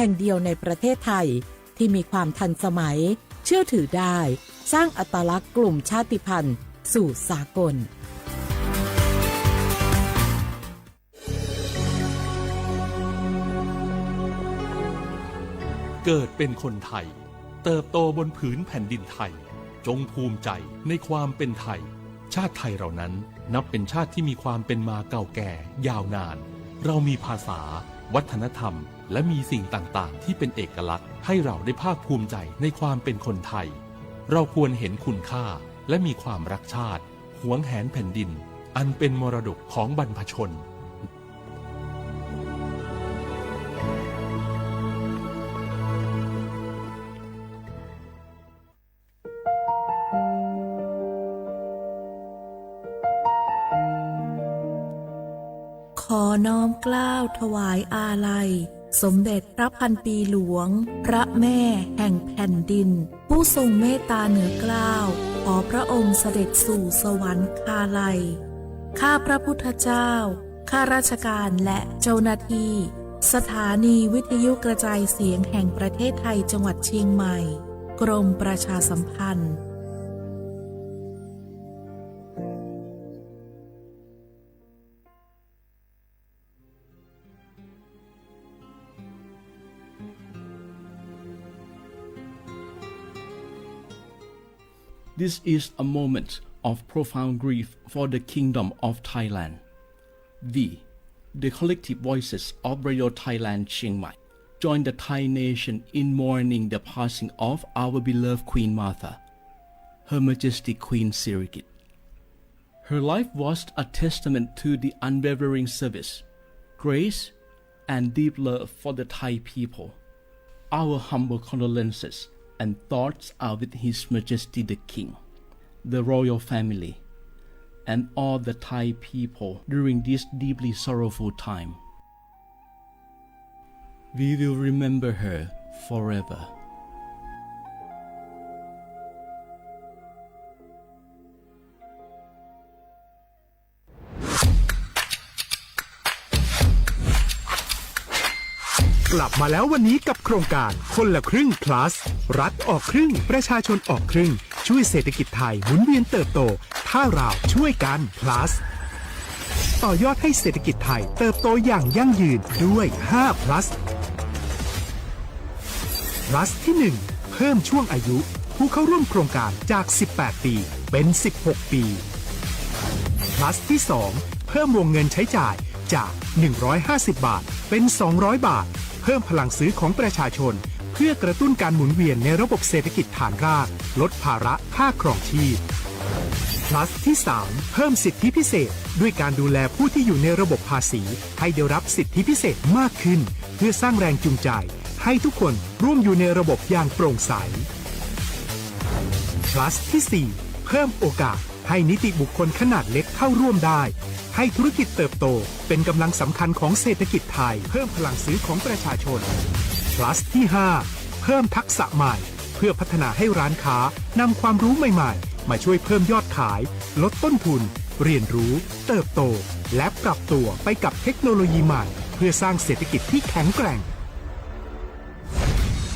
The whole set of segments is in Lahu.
แห่งเดียวในประเทศไทย ที่มีความทันสมัย เชื่อถือได้ สร้างอัตลักษณ์กลุ่มชาติพันธุ์สู่สากล เกิดเป็นคนไทย เติบโตบนผืนแผ่นดินไทย จงภูมิใจในความเป็นไทย ชาติไทยเรานั้นนับเป็นชาติที่มีความเป็นมาเก่าแก่ยาวนาน เรามีภาษา วัฒนธรรม และมีสิ่งต่างๆ ที่เป็นเอกลักษณ์ ให้เราได้ภาคภูมิใจในความเป็นคนไทย เราควรเห็นคุณค่า และมีความรักชาติ หวงแหนแผ่นดิน อันเป็นมรดกของบรรพชน ขอน้อมเกล้าถวายอาลัย สมเด็จพระพันปีหลวง พระแม่แห่งแผ่นดิน ผู้ทรงเมตตาเหนือเกล้า ขอพระองค์เสด็จสู่สวรรคาลัย ข้าพระพุทธเจ้า ข้าราชการและเจ้าหน้าที่ สถานีวิทยุกระจายเสียงแห่งประเทศไทยจังหวัดเชียงใหม่ กรมประชาสัมพันธ์ This is a moment of profound grief for the Kingdom of Thailand. We, the collective voices of Radio Thailand Chiang Mai, join the Thai nation in mourning the passing of our beloved Queen Mother, Her Majesty Queen Sirikit. Her life was a testament to the unwavering service, grace, and deep love for the Thai people. Our humble condolences and thoughts are with His Majesty the King, the royal family, and all the Thai people during this deeply sorrowful time. We will remember her forever. กลับมาแล้ววันนี้กับโครงการคนละครึ่ง plus รัฐออกครึ่ง ประชาชนออกครึ่ง ช่วยเศรษฐกิจไทยหมุนเวียนเติบโต ถ้าเราช่วยกัน plus ต่อยอดให้เศรษฐกิจไทยเติบโตอย่างยั่งยืนด้วย ห้า plus plus ที่ หนึ่ง เพิ่มช่วงอายุผู้เข้าร่วมโครงการจาก สิบแปด ปี เป็น สิบหก ปี plus ที่ สอง เพิ่มวงเงินใช้จ่ายจาก หนึ่งร้อยห้าสิบ บาท เป็น สองร้อย บาท เพิ่มพลังซื้อของประชาชน เพื่อกระตุ้นการหมุนเวียนในระบบเศรษฐกิจฐานราก ลดภาระค่าครองชีพ plus ที่ สาม เพิ่มสิทธิพิเศษ ด้วยการดูแลผู้ที่อยู่ในระบบภาษี ให้ได้รับสิทธิพิเศษมากขึ้น เพื่อสร้างแรงจูงใจ ให้ทุกคนร่วมอยู่ในระบบอย่างโปร่งใส plus ที่ สี่ เพิ่มโอกาสให้นิติบุคคลขนาดเล็กเข้าร่วมได้ ให้ธุรกิจเติบโตเป็นกำลังสำคัญของเศรษฐกิจไทย เพิ่มพลังซื้อของประชาชน plus ที่ ห้า เพิ่มทักษะใหม่ เพื่อพัฒนาให้ร้านค้านำความรู้ใหม่ๆ มาช่วยเพิ่มยอดขาย ลดต้นทุน เรียนรู้ เติบโต และปรับตัวไปกับเทคโนโลยีใหม่ เพื่อสร้างเศรษฐกิจที่แข็งแกร่ง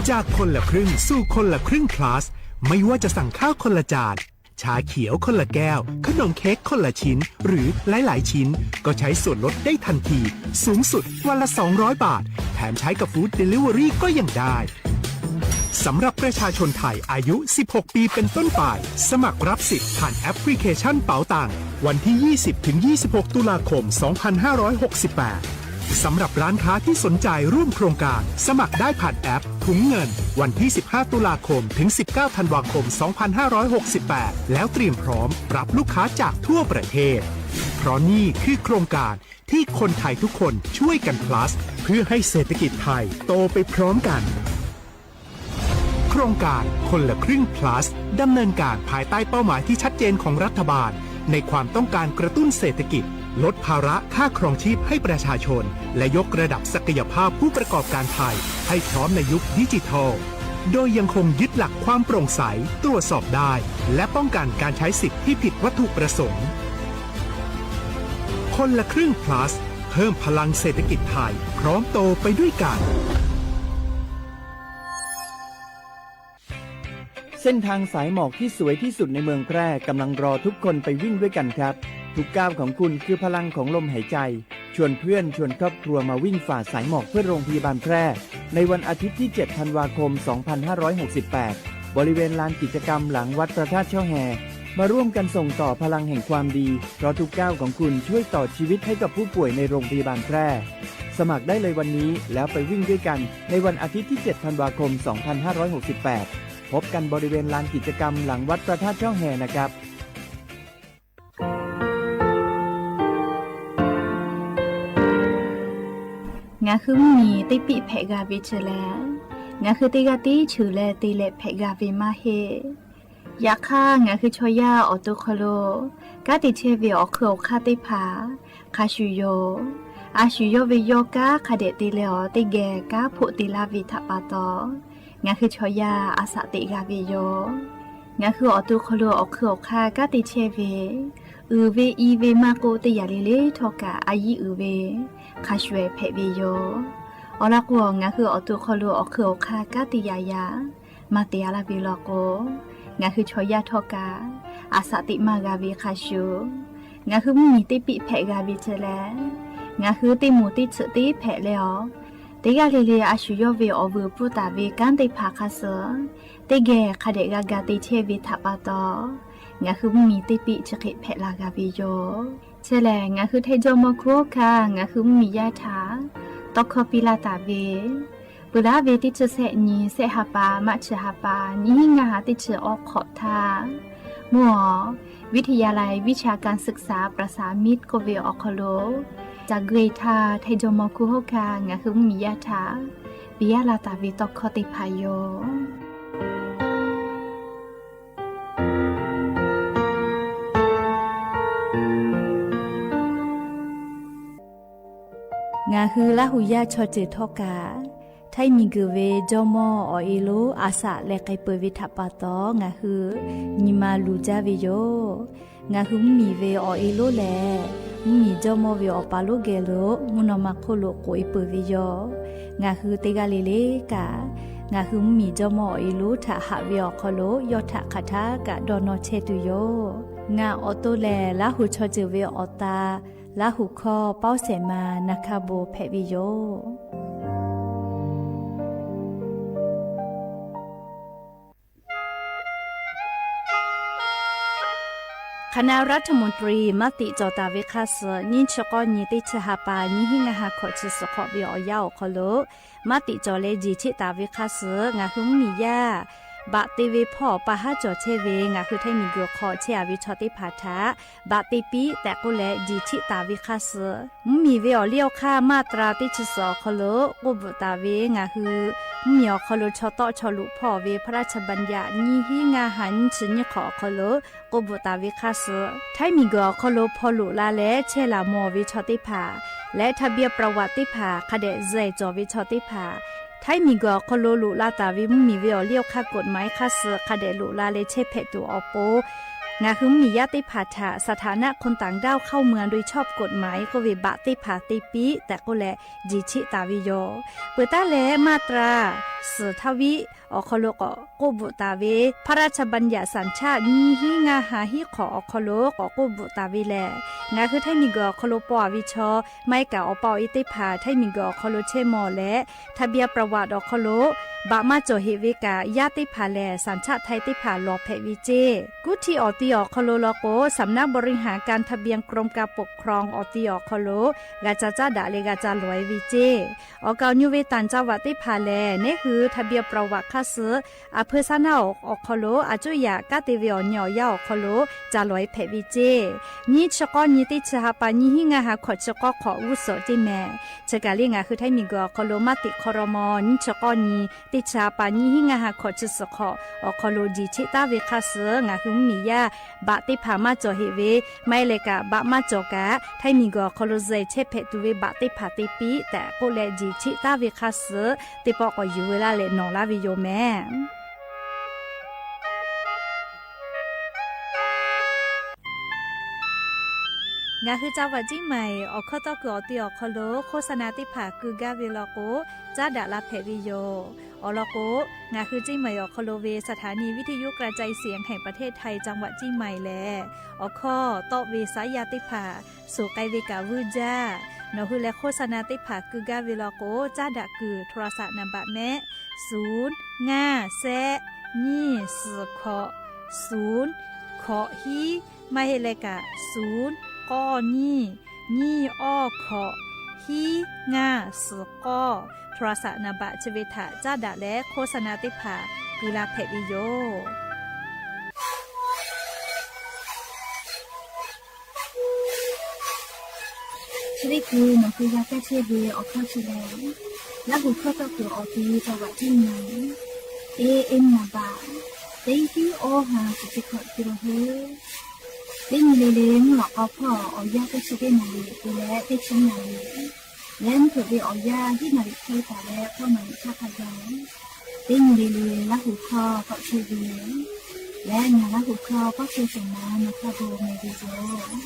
จากคนละครึ่งสู่คนละครึ่ง plus ไม่ว่าจะสั่งข้าวคนละจาน ชาเขียวคนละแก้ว ขนมเค้กคนละชิ้น หรือหลายๆ ชิ้น ก็ใช้ส่วนลดได้ทันที สูงสุดวันละ สองร้อย บาท แถมใช้กับ food delivery ก็ยังได้ สำหรับประชาชนไทยอายุ สิบหก ปีเป็นต้นไป สมัครรับสิทธิ์ผ่านแอปพลิเคชันเป๋าตัง วันที่ ยี่สิบ ถึง ยี่สิบหก ตุลาคม สองพันห้าร้อยหกสิบแปด สำหรับร้านค้าที่สนใจร่วมโครงการ สมัครได้ผ่านแอปถุงเงิน วันที่ สิบห้า ตุลาคม ถึง สิบเก้า ธันวาคม สองพันห้าร้อยหกสิบแปด แล้วเตรียมพร้อมรับลูกค้าจากทั่วประเทศ เพราะนี่คือโครงการที่คนไทยทุกคนช่วยกัน plus เพื่อให้เศรษฐกิจไทยโตไปพร้อมกัน โครงการคนละครึ่ง plus ดำเนินการภายใต้เป้าหมายที่ชัดเจนของรัฐบาล ในความต้องการกระตุ้นเศรษฐกิจ ลดภาระค่าครองชีพให้ประชาชน และยกระดับศักยภาพผู้ประกอบการไทย ให้พร้อมในยุคดิจิทัล โดยยังคงยึดหลักความโปร่งใส ตรวจสอบได้ และป้องกันการใช้สิทธิ์ที่ผิดวัตถุประสงค์ คนละครึ่ง plus เพิ่มพลังเศรษฐกิจไทย พร้อมโตไปด้วยกัน เส้นทางสายหมอกที่สวยที่สุดในเมืองแพร่กำลังรอทุกคนไปวิ่งด้วยกันครับ ทุกก้าวของคุณคือพลังของลมหายใจ ชวนเพื่อนชวนครอบครัวมาวิ่งฝ่าสายหมอกเพื่อโรงพยาบาลแพร่ ในวันอาทิตย์ที่ เจ็ด ธันวาคม สองพันห้าร้อยหกสิบแปด บริเวณลานกิจกรรมหลังวัดพระธาตุช่อแฮ มาร่วมกันส่งต่อพลังแห่งความดี เพราะทุกก้าวของคุณช่วยต่อชีวิตให้กับผู้ป่วยในโรงพยาบาลแพร่ สมัครได้เลยวันนี้แล้วไปวิ่งด้วยกันในวันอาทิตย์ที่ เจ็ด ธันวาคม สองพันห้าร้อยหกสิบแปด พบกันบริเวณลานกิจกรรมหลังวัดพระธาตุช่อแฮนะครับ Ngaˬ hui mvuhˇmiˬ teˇ piˆ hpehꞈ g'a ve chi lehˬ, ngaˬ hui teˇ g'aˇ tiˉ cheuˬ leh te leh hpehꞈ g'a ve maˇ heˆ. Yaꞈ hk'aˇ, ngaˬ hui chaw yaˇ awˬ to hk'aw lo kanˉ te chehˇ ve awˬ hk'eun awˬ hk'aˇ teˇ hpaˍ hk'a shuˍ yoˬ. A shuˍ yawˇ ve yawˇ kanˉ hk'a dehꞈ te leh awˬ teˇ geh kanˉ hpoˆ te laˇ ve htaꞈ pa taw, ngaˬ hui chaw yaˇ a shaꞈ teꞈ g'a ve yoˬ. Ngaˬ hui awˬ to hk'aw lo awˬ hk'eun awˬ hk'aˇ kanˉ te chehˇ ve, uiˍ ve i ve maˇ k'oˆ, teˇ yanˇ le le htawˇ kaꞈ a yiˇ uiˍ ve hk'a shuˍ ehˍ hpehꞈ ve yoˬ. Awˬ lawn k'o, ngaˬ hui awˬ to hk'aw lo awˬ hk'eun awˬ hk'aˇ kanˉ te yaꞈ yaꞈ maˇ te a laˇ ve law k'o, ngaˬ hui chaw yaˇ htawˇ kaꞈ a shaꞈ teꞈ maˇ g'a ve hk'a shuˍ, ngaˬ hui mvuhˇmiˬ teˇ piˆ hpehꞈ g'a ve chi lehˬ, ngaˬ hui teˇ moˍ teˇ tsuhꞈ teˇ hpehꞈ leh awˬ, teˇ g'aˇ le le a shuˍ yawˇ ve awˬ vuiˬ pfuhˇ taˍ ve kanˉ teˇ hpaˍ hk'a suh teˇ geh hk'a dehꞈ g'a ga te chehˇ ve htaꞈ pa taw, ngaˬ hui mvuhˇmiˬ teˇ piˆ chi hk'e hpehꞈ la g'a ve yoˬ. Chi lehˬ, ngaˬ hui Htaiˇ jawˇmawˇ hkuˇ hawˉ hkanˇ ngaˬ hui mvuhˇmiˬ yaˇ htaꞈ tawˇ hkawˇ piˇ laˇ taˍ ve, peuˬ laˇ ve teˇ chi sehˆ nyi, sehˆ ha pa maˇ chi ha pa, nyiˇ hinˉ ngaˇ ha teˇ chi awˇ hk'awꞈ htaˇ, mvuhˇ awˬ วิทยาลัยวิชาการศึกษา ประสานมิตร k'oˆ ve awˬ hk'aw lo ca gui htaˇ, Htaiˇ jawˇmawˇ hkuˇ hawˉ hkanˇ ngaˬ hui mvuhˇmiˬ yaˇ htaꞈ piˇ laˇ taˍ ve tawˇ hkawˇ teˇ hpaˍ yoˬ. Ngaˬ hui Laˇ huˍ yaˇ chaw ceuˬ htawˇ kaꞈ, Htaiˇ miˬguiˬ ve jawˇmawˇ awˬ e lonˉ a shaꞈ leh k'ai peuˬ ve htaꞈ pa taw, ngaˬ hui nyi ma luˬ jaˇ ve yoˬ. Ngaˬ hui mvuhˇmiˬ ve awˬ e lonˉ lehˬ, mvuhˇmiˬ jawˇmawˇ ve awˬ pa lonˉ geh lo mvuhˇ naw ma hk'oˆ lo k'oꞈ e peuˬ ve yoˬ. Ngaˬ hui teˇ g'aˇ le le kaꞈ, ngaˬ hui mvuhˇmiˬ jawˇmawˇ awˬ e lonˉ htaꞈ haꞈ ve awˬ hk'aw lo yawˇ htaꞈ hk'aˬ htaˇ kaꞈ dawˇ nawˇ chehˇ tuˬ yoˬ. Ngaˬ awˬ to lehˬ, Laˇ huˍ chaw ceuˬ ve awˬ ta Laˇ huˍ hkawˇ Pawˇ Sehˍ ma Na hkaˇ bon hpehꞈ ve yoˬ. Hk'aˬ na รัฐมนตรี maˇ tiꞈ cawˬ taˍ ve hk'a suhˍ, nyiˇ chi k'awˇ nyi teˇ chi ha pa nyiˇ hinˉ ngaˇ ha hkawꞈ chi suhˍ hk'awꞈ ve awˬ yanˇ awˬ hk'aw lo maˇ tiꞈ cawˬ leh jeˬ cheˆ taˍ ve hk'a suhˍ, ngaˬ hui mvuhˇmiˬ yaˇ baꞈ te ve hpawˇ pa haˉ cawˬ chehˇ ve ngaˬ hui Htaiˇ miˬguiˬ hk'aw chehˇ a ve chaw teˇ hpaˍ htaꞈ baꞈ te piˇ tehꞈ k'oˆ leh jeˬ cheˆ taˍ ve hk'a suhˍ, mvuhˇmiˬ ve awˬ liˇ awˬ hk'aˇ มาตรา teˇ chi suhˍ awˬ hk'aw lo k'oˆ bvuhꞈ taˍ ve, ngaˬ hui mvuhˇmiˬ awˬ hk'aw lo chaw tawˆ chaw loꞈ hpawˇ ve พระราชบัญญัติ nyiˇ hinˉ ngaˇ ha nyiˇ chi nyiˇ hk'awꞈ awˬ hk'aw lo k'oˆ bvuhꞈ taˍ ve hk'a suhˍ, Htaiˇ miˬguiˬ awˬ hk'aw lo hpaw loꞈ la leh chehˇ laˬ mawˬ ve chaw teˇ hpaˍ leh ทะเบียนประวัติ teˇ hpaˍ hk'a dehꞈ zuhꞈ cawˬ ve chaw teˇ hpaˍ, Htaiˇ miˬguiˬ awˬ hk'aw lo loꞈ la taˍ ve mvuhˇmiˬ ve awˬ liˇ awˬ hk'aˇ กฎหมาย hk'a suhˍ hk'a dehꞈ loꞈ la leh chehˇ hpehꞈ tuˬ awˬ pon, ngaˬ hui mvuhˇmiˬ yaˇ teˇ hpaˍ htaꞈ สถานะคนต่างด้าวเข้าเมืองโดยชอบกฎหมาย k'oˆ ve baꞈ teˇ hpaˍ te piˇ tehꞈ k'oˆ leh jeˬ cheˆ taˍ ve yoˬ. Peuˬ taˉ leh มาตรา suhˍ htaˇ viˉ awˬ hk'aw lo k'awꞈ k'oˆ bvuhꞈ taˍ ve, พระราชบัญญัติสัญชาติ nyiˇ hinˉ ngaˇ ha hiˉ hk'awꞈ awˬ hk'aw lo k'awꞈ k'oˆ bvuhꞈ taˍ ve lehˬ, ngaˬ hui Htaiˇ miˬguiˬ awˬ hk'aw lo paw a ve chaw, maˇ heˆ kaꞈ awˬ pa awˬ e teˇ hpaˍ Htaiˇ miˬguiˬ awˬ hk'aw lo chehˇ mawˬ leh ทะเบียนประวัติ awˬ hk'aw lo baꞈ maˇ cawˬ heꞈ ve kaꞈ, yaˇ teˇ hpaˍ lehˬ สัญชาติไทย teˇ hpaˍ lawˬ hpehꞈ ve ceˇ. Kuˇ htiˇ awˬ ti awˬ hk'aw lo law k'o, สำนักบริหารการทะเบียน กรมการปกครอง awˬ ti awˬ hk'aw lo g'a ca caˉ daꞈ leh g'a ca lawˬ e ve ceˇ. Awˬ kaˍ awˬ nyi ve ต่างจังหวัด teˇ hpaˍ lehˬ, neˉ hui ทะเบียนประวัติ hk'a suhˍ a hpeu saˉ naˆ awˬ hk'aw lo a cuˇ yaꞈ kanˉ te ve awˬ nyi awˬ yanˇ awˬ hk'aw lo ca lawˬ e hpehꞈ ve ceˇ. Nyiˇ chi k'awˇ nyi teˇ chi ha pa nyiˇ hinˉ ngaˇ ha hkawꞈ chi k'awˇ hk'awꞈ g'uˇ suhˍ ceˇ mehˍ. Chi kaˬ le ngaˬ hui Htaiˇ miˬguiˬ awˬ hk'aw lo maˇ tiꞈ hk'aw raw maw, nyiˇ chi k'awˇ nyi teˇ chi ha pa nyiˇ hinˉ ngaˇ ha hkawꞈ chi suhˍ hk'awꞈ awˬ hk'aw lo jeˬ cheˆ taˍ ve hk'a suhˍ, ngaˬ hui mvuhˇmiˬ yaˇ baꞈ teˇ hpaˍ maˇ cawˬ heꞈ ve, maˇ heˆ leh kaꞈ baꞈ maˇ cawˬ kaꞈ Htaiˇ miˬguiˬ awˬ hk'aw lo zuhꞈ chehˇ hpehꞈ tuˬ ve baꞈ teˇ hpaˍ te piˇ tehꞈ k'oˆ leh jeˬ cheˆ taˍ ve hk'a suhˍ, teˇ pawˆ k'awꞈ yuˬ veu laˇ leh nawˬ laˇ ve yoˬ mehˍ. Ngaˬ hui จังหวัดเชียงใหม่ awˬ hkawˇ tawˇ kuiˬ awˬ ti awˬ hk'aw lo โฆษณา teˇ hpaˍ keu gaˇ ve law k'o, caˉ daꞈ la hpehꞈ ve yoˬ. Awˬ lawn k'o, ngaˬ hui เชียงใหม่ awˬ hk'aw lo ve สถานีวิทยุกระจายเสียงแห่งประเทศไทย จังหวัดเชียงใหม่ lehˬ, awˬ hkawˇ tawˆ ve saˉ yaˇ teˇ hpaˍ suhˍ k'ai ve kaꞈ vuiˇ jaˇ. Nawˬ hui leh โฆษณา teˇ hpaˍ keu gaˇ ve law k'o, caˉ daꞈ kuiˬ โทรศัพท์ naˍ baꞈ mehˆ, suˍ ngaˇ shehˆ nyiˇ suhˍ hkawꞈ suˍ hkawꞈ hiˉ, maˇ heˆ leh kaꞈ suˍ k'awˇ nyiˇ nyiˇ awˇ hkawꞈ hiˉ ngaˇ suhˍ k'awˇ โทรศัพท์ naˍ baꞈ chi ve htaꞈ caˉ daꞈ leh โฆษณา teˇ hpaˍ keu la hpehꞈ ve yoˬ. Chi teˇ hkui nawˬ hui g'a kaˇ chehˇ ve awˬ hkawˇ chi lehˬ, Laˇ huˍ hkawˇ tawˇ kuiˬ awˬ ti จังหวัดเชียงใหม่ A M naˍ baꞈ teˇ hiˉ awˇ ha chi chi hkawꞈ te la heuˆ. Teˇ nyi le le mvuhˇ lawꞈ k'aw hpawˇ awˬ yanˇ teˇ chi teˇ naˍ riˍ te leh teˇ chi naˍ riˍ leh mvuhˇ hpeuꞈ ve awˬ yanˇ hiˉ naˍ riˍ hk'e taˍ leh k'awˇ naˍ riˍ htaˇ hk'a gaˬ, teˇ nyi le le Laˇ huˍ hkawˇ tawˆ chehˇ ve leh ngaˬ Laˇ huˍ hkawˇ k'awˇ chehˇ shehˍ ma nawˬ hk'a gaˬ mehˍ ve yoˬ.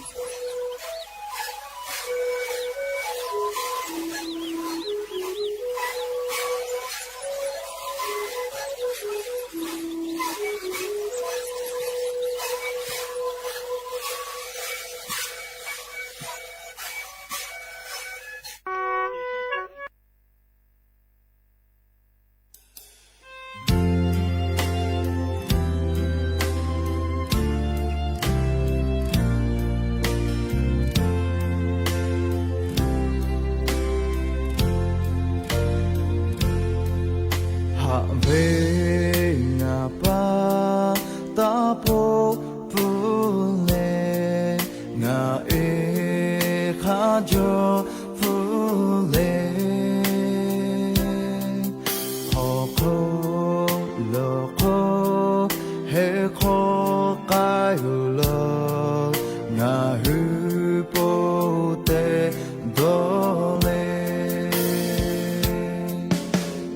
Haꞈ ve ngaˬ pa taˇ pawˆ pfuhˇ leh, ngaˬ e hk'a jaw pfuhˇ leh, awˬ hk'aw lo hk'aw heˆ hk'aw k'ai yoˬ law, ngaˬ hui po te dawˇ le.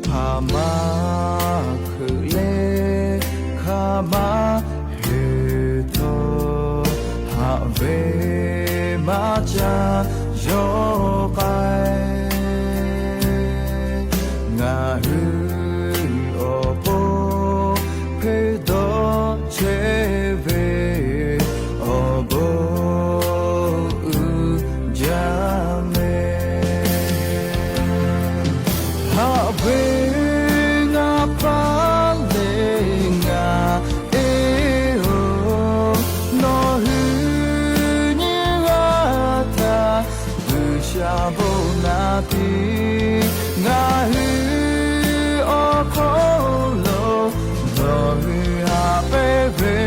Hk'aˬ ma hkeuꞈ leh hk'aˬ ma heˍ htawˇ, haꞈ ve maˇ caˇ yawˇ k'ai. Ngaˬ hui awˬ pon hpeˇ dawˇ chehˇ ve awˬ bon uiˍ jaˇ mehˍ. Haꞈ ve ngaˬ pa leh ngaˬ e-oˬ, nawˬ hui nyiˇ g'aˇ htaꞈ G'uiˬsha bon naˍ piˇ. Ngaˬ hui awˬ hk'aw lo nawˬ hui haꞈ pehnˇ ve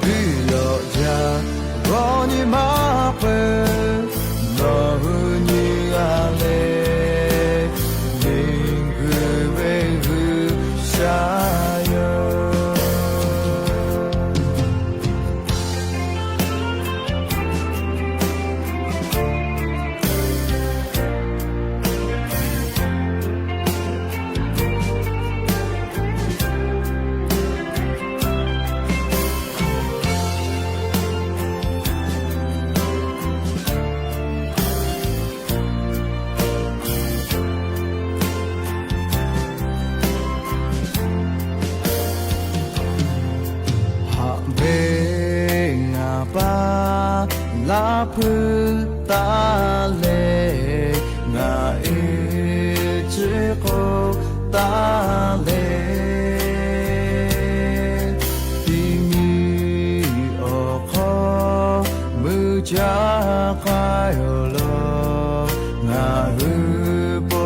biˇ lawꞈ jaˇ. G'awˇ nyi maˇ peuˬ, nawˬ hui nyi g'a leh miˬguiˬ ve G'uiˬsha yoˬ. Haꞈ ve ngaˬ pa laˇ hpeuꞈ taˍ leh, ngaˬ e chi k'oˆ taˍ leh, ti mi awˬ hk'aw mui caˇ k'ai yoˬ law, ngaˬ hui po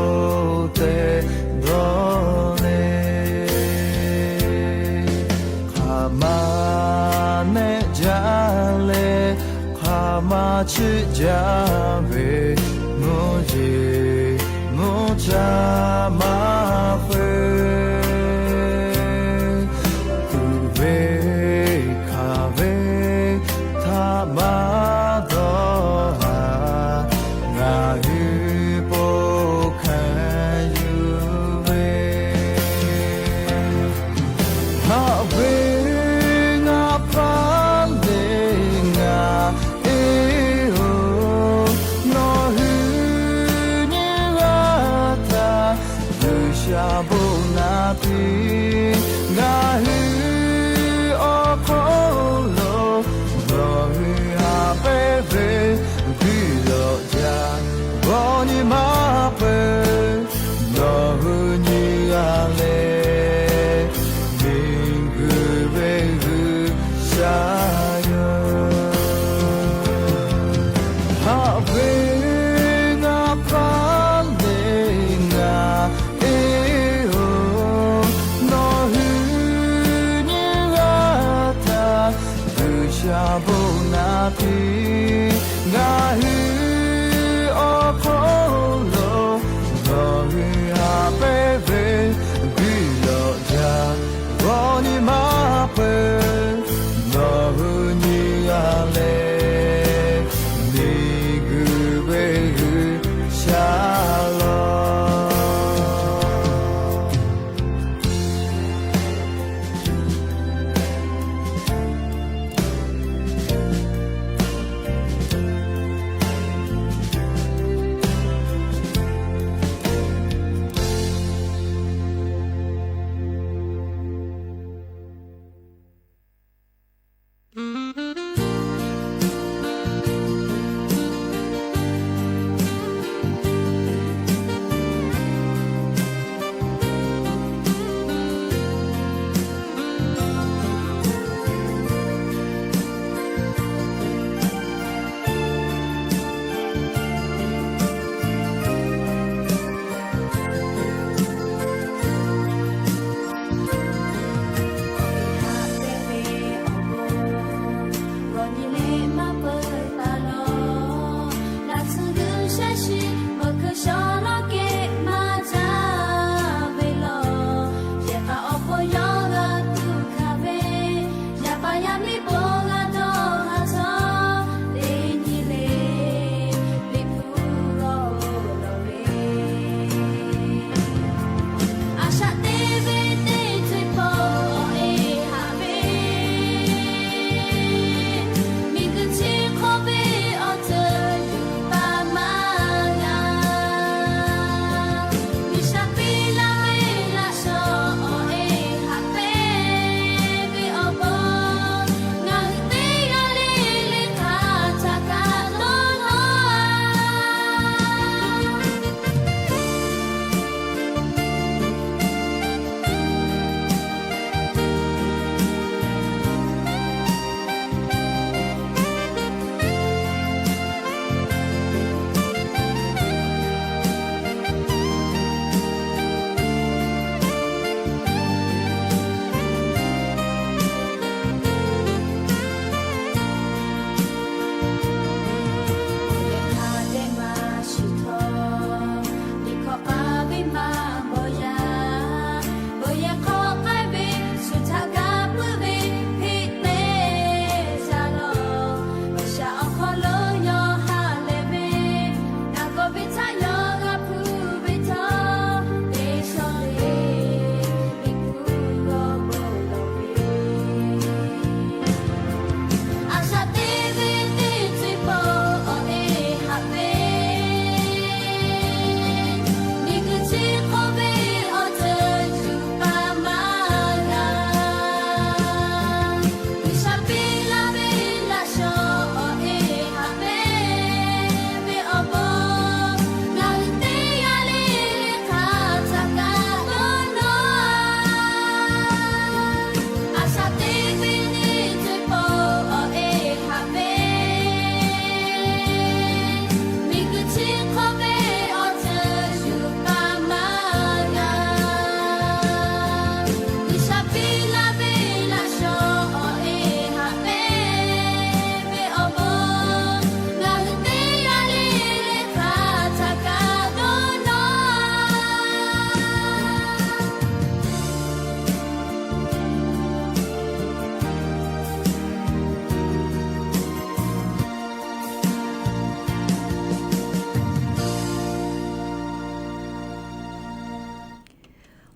te dawˇ le. Hk'aˬ ma nehˆ jaˇ leh, hk'aˬ ma chiˆ jaˇ ve, mvuhˇ yeˬ mvuhˇ caˇ maˇ hpeuꞈ. Tuꞈ ve hkanˍ ve htaꞈ maˇ dawˇ haˍ, ngaˬ hui po hkanˍ yuˬ ve. Haꞈ ve ngaˬ pa leh ngaˬ e-oˬ, Ngaˬ hui awˬ hk'aw lo nawˬ hui haꞈ pehnˇ ve guiˬ lawˬ jaˇ. G'awˇ nyi ma peuˬ, nawˬ hui nyi g'a leh, miˬguiˬ ve G'uiˬsha yoˬ. Haꞈ ve ngaˬ hpaˇ le ngaˬ e-oˬ, nawˬ hui nyi g'a htaˇ G'uiˬsha bon naˍ piˇ. Ngaˬ hui awˬ hk'aw lo nawˬ hui haꞈ pehnˇ ve guiˬ lawˬ jaˇ. G'awˇ nyi ma peuˬ, nawˬ hui nyi g'a leh, miˬguiˬ ve G'uiˬsha lawˬ.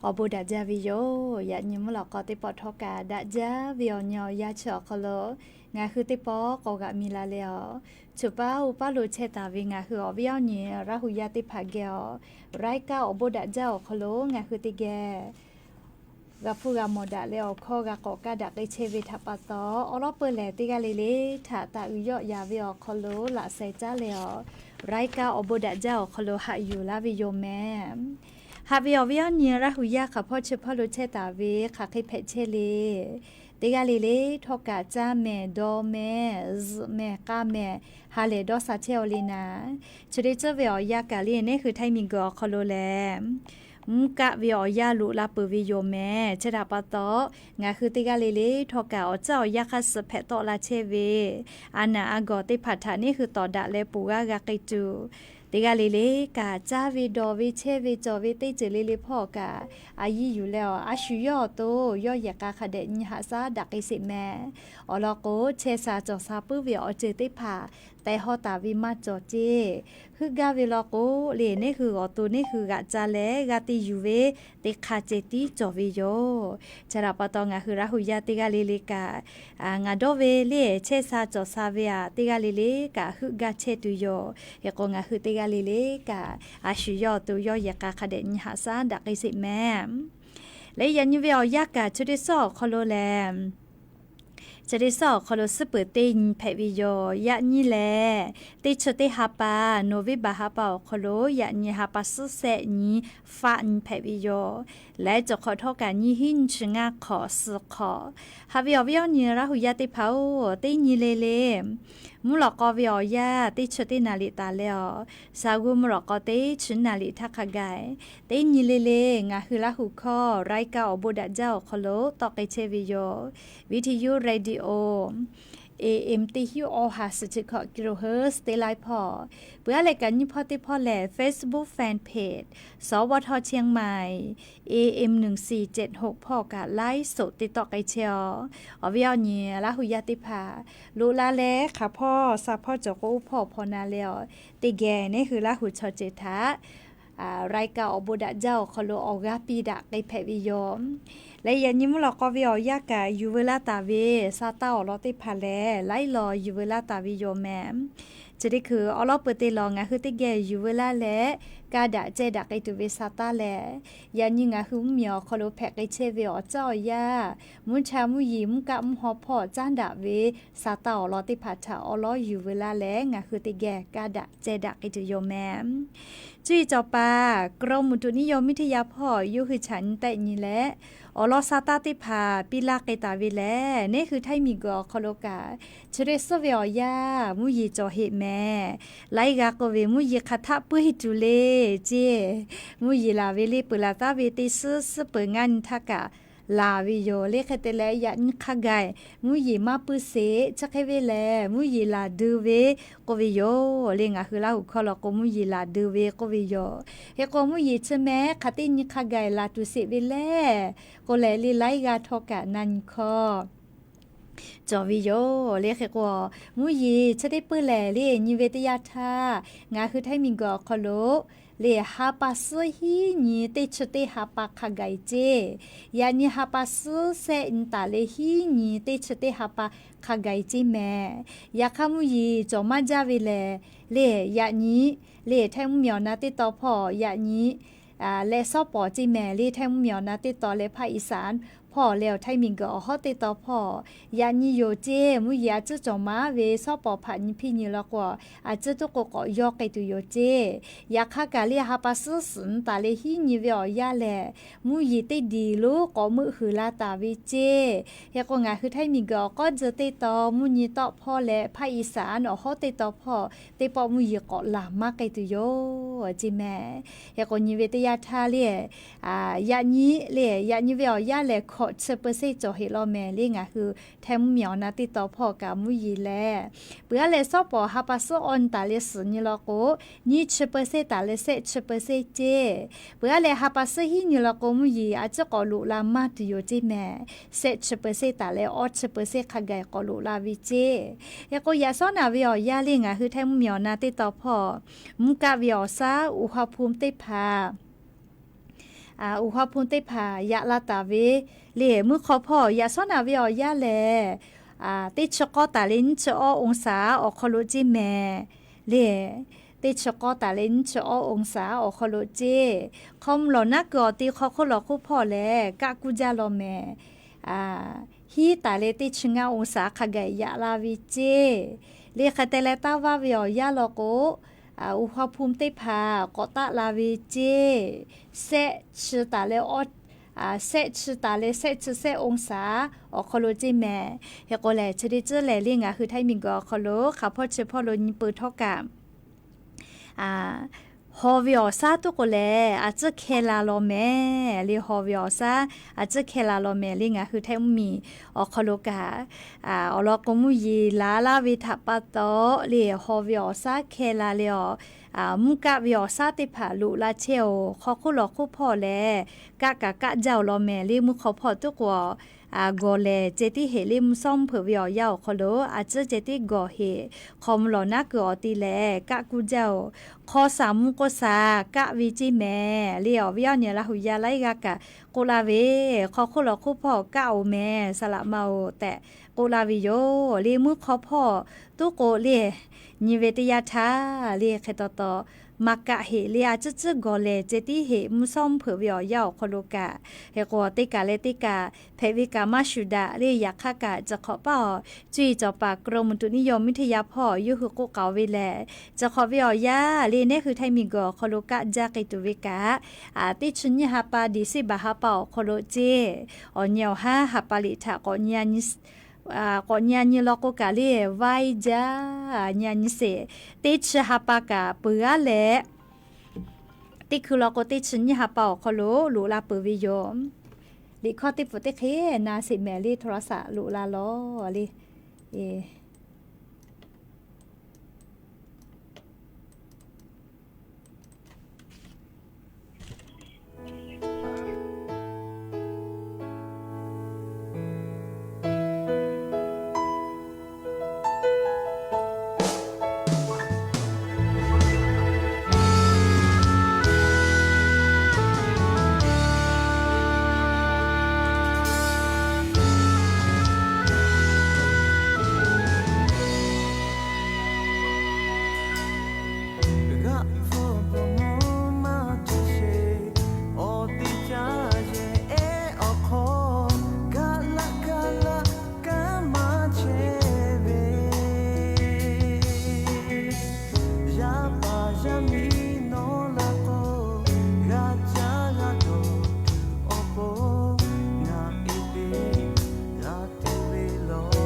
Awˬ bon daꞈ jaˇ ve yoˬ. Yaꞈ nyi mvuhˇ lawꞈ k'aw teˇ pawˆ htawˇ kaꞈ daꞈ jaˇ ve awˬ nyi awˬ yanˇ chi awˬ hk'aw lo ngaˬ hui teˇ pawˆ k'awꞈ g'aꞈ mi la leh awˬ, choˬ paˉ uˉ paˉ lo chehˇ taˍ ve ngaˬ hui awˬ viˉ awˬ nyi Laˇ hu yaˇ teˇ hpaˍ geh awˬ, รายการ awˬ bon daꞈ jaˇ awˬ hk'aw lo ngaˬ hui teˇ geh g'a hpuˇ g'a mawˬ daꞈ leh awˬ hkawˇ g'a k'awꞈ kaˇ daꞈ k'ai chehˇ ve htaꞈ pa taw, awˉ lawˉ peuˬ lehˬ teˇ g'aˇ le le htaꞈ taˍ uiˍ yawˆ yan ve awˬ hk'aw lo laꞈ sheh caˉ leh awˬ, รายการ awˬ bon daꞈ jaˇ awˬ hk'aw lo haꞈ yuˬ laˇ ve yoˬ mehˍ. Haꞈ ve awˬ viˉ awˬ nyi Laˇ hu yaˇ hk'aˬ hpawˇ chi hpawˇ lo chehˇ taˍ ve hk'aˬ hk'e hpehꞈ chehˇ le. Teˇ g'aˇ le le htawˇ kaꞈ caˇ mehˍ dawˇ mehˍ zuhꞈ mehˍ k'a mehˍ ha lehˬ dawˇ sha chehˇ aw le naˍ. Chi teˇ tcuhˉ ve awˬ yanˇ kaꞈ le neˇ hui Htaiˇ miˬguiˬ awˬ hk'aw lo lehˬ, mvuhˇ kaˆ ve awˬ yanˇ loꞈ la peuˬ ve yoˬ mehˍ. Chi htaꞈ pa taw, ngaˬ hui teˇ g'aˇ le le htawˇ kaꞈ awˬ caˉ awˬ yanˇ hk'aˇ suh hpehꞈ tawˆ la chehˇ ve a naˍ a gawˬ teˇ hpaˍ htaꞈ neˇ hui tawˍ daꞈ leh ponˬ g'aˇ g'a k'ai tuˬ, teˇ g'aˇ le le kaꞈ caˇ ve dawˬ ve chehˇ ve cawˬ ve teˇ ceuˬ le le hpawˇ kaꞈ a yiˇ yuˬ leh awˬ a shu yawˇ awˬ to yawˇ yehˬ k'a hk'a dehꞈ nyi haꞈ shaˉ daꞈ k'ai sheˍ mehˍ. Awˬ lawn k'o, chehˇ sha cawˬ sha puiˉ ve awˬ ceuˬ teˇ hpaˍ teh haw taˍ ve maˇ cawˬ ceˇ. Heuˆ gaˇ ve law k'o, le neˇ hui awˬ to neˇ hui g'aꞈ ca leh g'a te yuˬ ve teˇ hk'aˇ ceh tiˉ cawˬ ve yoˬ. Chi htaꞈ pa taw ngaˬ hui Laˇ hu yaˇ teˇ g'aˇ le le kaꞈ, ngaˬ dawˇ ve le chehˇ sha cawˬ sha ve aꞈ teˇ g'aˇ le le kaꞈ heuˆ gaˇ chehˇ tuˬ yoˬ. Hk'e k'o ngaˬ hui teˇ g'aˇ le le kaꞈ a shu yawˇ awˬ to yawˇ yehˬ k'a hk'a dehꞈ nyi haꞈ shaˉ daꞈ k'ai sheˍ mehˍ. Leh yaꞈ nyi ve awˬ yanˇ kaꞈ chi teˇ suhˉ awˬ hk'aw lo lehˬ, chi teˇ suhˉ awˬ hk'aw lo suhˉ peuˬ teˇ nyi hpehꞈ ve yoˬ. Yaꞈ nyi lehˬ, teˇ chi teˇ ha pa, November ha pa awˬ hk'aw lo yaꞈ nyi ha pa suhˉ shehˆ nyi faˆ nyi hpehꞈ ve yoˬ. Leh cawˬ hk'awꞈ htawˇ kaꞈ nyiˇ hinˉ nyiˇ chi ngaˇ hk'awꞈ suh hk'awꞈ. Haꞈ ve awˬ viˉ awˬ nyi Laˇ hu yaˇ teˇ hpaˍ-oˬ, teˇ nyi le le mvuhˇ lawꞈ k'aw ve awˬ yanˇ teˇ chi teˇ naˍ riˍ taˍ leh awˬ, sha g'uˇ mvuhˇ lawꞈ k'aw teˇ chi naˍ riˍ htaˇ hk'a gaˬ, teˇ nyi le le ngaˬ hui Laˇ hu hkawˇ รายการ awˬ bon daꞈ jaˇ awˬ hk'aw lo tawˆ k'ai chehˇ ve yoˬ. Viˇ hti yuˇ radio, A M เอ เอ็ม teˇ hinˉ awˬ ha suhˍ chi hkawꞈ กิโลเฮิรตซ์ teˇ laiˉ hpawˇ, peuˬ aˉ leh kaꞈ nyi hpawˇ teˇ hpawˇ lehˬ Facebook fanpage สวท เชียงใหม่ A M หนึ่งสี่เจ็ดหก hpawˇ kaꞈ ไลฟ์สด te tawˆ k'ai chehˇ aw. Awˬ viˉ awˬ nyi Laˇ hu yaˇ teˇ hpaˍ, loꞈ la leh hk'aˬ hpawˇ sha hpawˇ cawˬ k'o oˇ hpawˇ awˬ hpaw na leh awˬ, teˇ geh neˇ hui Laˇ hu chaw ceuˬ htaꞈ รายการ awˬ bon daꞈ jaˇ awˬ hk'aw lo awˬ g'aˇ piˇ daꞈ k'ai hpehꞈ ve yoˬ. Leh yaꞈ nyi mvuhˇ lawꞈ k'aw ve awˬ yanˇ kaꞈ yuˬ veu laˇ taˍ ve sa taˇ awˬ lawn teˇ hpaˍ lehˬ, laiˉ law yuˬ veu laˇ taˍ ve yoˬ mehˍ. Chi teˇ hkui awˉ lawˉ peuˬ te lawˬ ngaˬ hui teˇ geh yuˬ veu laˇ leh, kaˇ daꞈ ceh daꞈ k'ai tuˬ ve sa taˇ lehˬ, yaꞈ nyi ngaˬ hui mvuhˇmiˬ awˬ hk'aw lo hpehꞈ k'ai chehˇ ve awˬ caˉ awˬ yanˇ, mvuhˇ cha mvuhˇ yeˬ mvuhˇ kaˆ mvuhˇ haw hpawˇ caˉ daꞈ ve sa taˇ awˬ lawn teˇ hpaˍ htaꞈ awˉ lawˉ yuˬ veu laˇ leh ngaˬ hui teˇ geh kaˇ daꞈ ceh daꞈ k'ai tuˬ yoˬ mehˍ. Cuˇ yiˍ cawˬ paˍ กรมอุตุนิยมวิทยา hpawˇ yawˇ hui chaꞈ nyi tehˆ nyi leh, awˬ lawn sa taˇ teˇ hpaˍ piˇ laˇ k'ai taˍ ve lehˬ, neˇ hui Htaiˇ miˬguiˬ awˬ hk'aw lo kaꞈ chi teˇ suhˉ ve awˬ yanˇ mvuhˇ yeˬ cawˬ heꞈ mehˍ. Laiˉ g'a k'oˆ ve mvuhˇ yeˬ hk'aˬ htaˆ puiˉ heˆ tuˬ le ceˇ. Mvuhˇ yeˬ laˬ ve le peuˬ laˬ taˉ ve teˇ suhˉ suhˉ peuˬ ngaˇ nyi htaˇ kaꞈ laˬ ve yoˬ le. Hk'e te leh yaꞈ nyi hk'a gaˬ mvuhˇ yeˬ maˇ puiˉ sheˍ. Chi hk'e ve lehˬ mvuhˇ yeˬ laˬ deu ve k'oˆ ve yoˬ le. Ngaˬ hui Laˇ hu hkawˇ law k'o mvuhˇ yeˬ laˬ deu ve k'oˆ ve yoˬ. Hk'e k'o mvuhˇ yeˬ chi mehˍ hk'aˬ teˇ nyi hk'a gaˬ laˬ tuˬ sheˍ ve lehˬ, k'oˆ leh le laiˉ g'a htawˇ kaꞈ na nyi hkawˇ cawˬ ve yoˬ le. Hk'e k'o, mvuhˇ yeˬ chi teˇ puiˉ lehˬ le nyi ve teˇ yanˇ htaˇ, ngaˬ hui Htaiˇ miˬguiˬ awˬ hk'aw lo le ha pa suhˉ hiˉ nyi teˇ chi teˇ ha pa hk'a gaˬ ceˇ. Yaꞈ nyi ha pa suhˉ shehˆ nyi taˍ leh hiˉ nyi teˇ chi teˇ ha pa hk'a gaˬ ceˇ mehˍ. Yaꞈ hk'aˇ mvuhˇ yeˬ cawˬ maˇ jaˇ ve lehˬ, le yaꞈ nyi le Htaiˇ mvuhˇmiˬ awˬ na teˇ taw hpawˇ yaꞈ nyi leh shawˉ pawˍ ceˇ mehˍ le. Htaiˇ mvuhˇmiˬ awˬ na teˇ taw leh ภาคอีสาน hpawˇ leh awˬ Htaiˇ miˬguiˬ awˬ hawˉ teˇ taw hpawˇ yaꞈ nyi yoˬ ceˇ. Mvuhˇ yeˬ a ciˉ cawˬ maˍ ve shawˉ pawˍ hpaꞈ nyi hpiˇ nyi law k'o, a ciˉ tuˉ k'o k'awꞈ yawˇ k'ai tuˬ yoˬ ceˇ. Yaꞈ hk'aˇ kaꞈ le ha pa suhˉ suhˍ nyi taˍ leh hiˉ nyi ve awˬ yanˇ lehˬ, mvuhˇ yeˬ teˇ diˬ lo k'awꞈ meuˆ huiˍ la taˍ ve ceˇ. Hk'e k'o ngaˬ hui Htaiˇ miˬguiˬ awˬ k'awˉ tcuh teˇ taw mvuhˇ nyi tawˆ hpawˇ leh ภาคอีสาน awˬ hawˉ teˇ taw hpawˇ teˇ pawˆ mvuhˇ yeˬ k'awꞈ laˬ maˇ k'ai tuˬ yoˬ ceˇ mehˍ. Hk'e k'o nyi ve teˇ yanˇ htaˇ le, yaꞈ nyi le yaꞈ nyi ve awˬ yanˇ lehˬ hkawꞈ chi เปอร์เซ็นต์ cawˬ heꞈ law mehˍ le. Ngaˬ hui Htaiˇ mvuhˇmiˬ awˬ na teˇ taw hpawˇ kaꞈ mvuhˇ yeˬ lehˬ, peuˬ aˉ leh shawˉ pawˍ ha pa suhˉ awˇ nyi taˍ leh suhˍ nyi law k'o, nyiˇ chi เปอร์เซ็นต์ taˍ leh shehˆ chi เปอร์เซ็นต์ ceˇ. Peuˬ aˉ leh ha pa suhˉ hiˉ nyi law k'o mvuhˇ yeˬ a ciˉ k'awꞈ loꞈ la maˇ tuˬ yoˬ ceˇ mehˍ. Shehˆ chi เปอร์เซ็นต์ taˍ leh awˇ chi เปอร์เซ็นต์ hk'a gaˬ k'awꞈ loꞈ la ve ceˇ. Hk'e k'o yaꞈ shawˉ naˍ ve awˬ yanˇ le ngaˬ hui Htaiˇ mvuhˇmiˬ awˬ na teˇ taw hpawˇ mvuhˇ kaˆ ve awˬ shaˉ อุณหภูมิ teˇ hpaˍ อุณหภูมิ teˇ hpaˍ yaꞈ la taˍ ve le. Mvuhˇ hk'aw hpawˇ yaꞈ shawˉ naˍ ve awˬ yanˇ lehˬ, teˇ chi k'awˇ taˍ leh nyiˇ chi awˇ องศา awˬ hk'aw lo ceˇ mehˍ le. teˇ chi k'awˇ taˍ leh nyiˇ chi awˇ องศา awˬ hk'aw lo ceˇ. Hk'aw mvuh lawˬ naˉ kuiˬ awˬ ti hk'aw hk'oˆ lawˬ hk'oˆ hpawˇ lehˬ, kaˆ kuˇ jaˇ law mehˍ. Hiˉ taˍ leh teˇ chi ngaˇ องศา hk'a gaˬ yaꞈ la ve ceˇ. Le hk'e te leh taˇ vaˇ ve awˬ yanˇ law k'o, อุณหภูมิ teˇ hpaˍ k'awꞈ taˆ la ve ceˇ. Shehˆ chi taˍ leh shehˆ chi taˍ leh shehˆ chi shehˆ องศา awˬ hk'aw lo ceˇ mehˍ. Hk'e k'o lehˬ, chi teˇ ceuˬ lehˬ le ngaˬ hui Htaiˇ miˬguiˬ awˬ hk'aw lo hk'aˬ hpawˇ chi hpawˇ lo nyi peuˬ htawˇ kaꞈ, haw ve awˬ shaˉ tuˉ k'o lehˬ, a tcuhˉ hkeh la law mehˍ le. Haw ve awˬ shaˉ a tcuhˉ hkeh la law mehˍ le. Ngaˬ hui Htaiˇ mvuhˇmiˬ awˬ hk'aw lo kaꞈ, awˬ lawn k'o mvuhˇ yeˬ la laˇ ve htaꞈ pa taw le, haw ve awˬ shaˉ hkeh la le awˬ, mvuhˇ kaˆ ve awˬ shaˉ teˇ hpaˍ loꞈ la chehˇ-oˬ. Hk'aw hk'oˆ lawˬ hk'oˆ hpawˇ lehˬ, kaˆ kaꞈ kaˆ jaˇ-oˬ law mehˍ le. Mvuhˇ hk'aw hpawˇ tuˉ k'o gawˬ lehˬ ceh tiˉ heꞈ le. Mvuhˇ shawˉ mvuhˇ hpeuꞈ ve awˬ yanˇ awˬ hk'aw lo a tcuhˉ ceh tiˉ gawˬ heꞈ. Hk'aw mvuh lawˬ naˉ kuiˬ awˬ ti lehˬ kaˆ kuˇ jaˇ-oˬ. Hk'aw shaˍ mvuh k'o shaˍ kaˆ ve ceˇ mehˍ le. Awˬ viˉ awˬ nyi Laˇ huˍ yaˇ laiˉ g'aˇ kaꞈ k'oˆ laˇ ve, hk'aw hk'oˆ lawˬ hk'oˆ hpawˇ kaˆ-oˬ mehˍ, saˍ laꞈ ma-oˬ tehꞈ k'oˆ laˇ ve yoˬ le. Mvuhˇ hk'aw hpawˇ tuˉ k'o le, nyi ve teˇ yanˇ htaˇ le hk'e taw taw maˇ kaˆ heꞈ le. A tcuhˉ tcuhˉ gawˬ lehˬ ceh tiˉ heꞈ. Mvuhˇ shawˉ mvuhˇ hpeuꞈ ve awˬ yanˇ awˬ hk'aw lo kaꞈ, hk'e k'o teˇ kaˬ leh teˇ kaˬ hpehꞈ ve kaꞈ maˇ shuˍ daꞈ le. Yaꞈ hk'aˇ kaꞈ, chi hk'awꞈ paˇ awˬ cuˇ yiˍ cawˬ paˍ กรมอุตุนิยมวิทยา hpawˇ yawˇ hui k'oˆ k'aoˍ ve lehˬ, chi hk'awꞈ ve awˬ yanˇ le nehˉ hui Htaiˇ miˬguiˬ awˬ hk'aw lo kaˆ jaˇ k'ai tuˬ ve kaꞈ, teˇ chi nyiˇ ha pa December ha pa awˬ hk'aw lo ceˇ. Awˬ nyi awˬ haˉ ha pa liꞈ htaꞈ k'awꞈ nyi a nyi k'awꞈ nyi a nyi law k'o kaꞈ le, vaiˇ jaˇ nyi a nyi sheˍ. Teˇ chi ha pa kaꞈ peuˬ g'aˇ leh, teˇ hkui law k'o teˇ chi nyiˇ ha pa awˬ hk'aw lo loꞈ la peuˬ ve yoˬ. Liꞈ hkawˇ teˇ pfuhˍ teˇ hk'e na sheˍ mehˍ le, โทรศัพท์ loꞈ la lawˬ le. G'aꞈ hpfuhˇ hpawˇ mvuhˇ maˇ htiˇ sheˍ, awˬ teˇ caˇ yehˬ ehˉ awˬ hk'aw, kaˆ laˆ kaˆ laˆ kanˉ maˇ chehˇ ve, yaˇ paˍ yaˇ miˇ nawˬ la k'o, g'a caˇ g'a dawˬ tuˬ awˬ pon, ngaˬ e teˇ g'aˇ tuˬ ve lawˬ.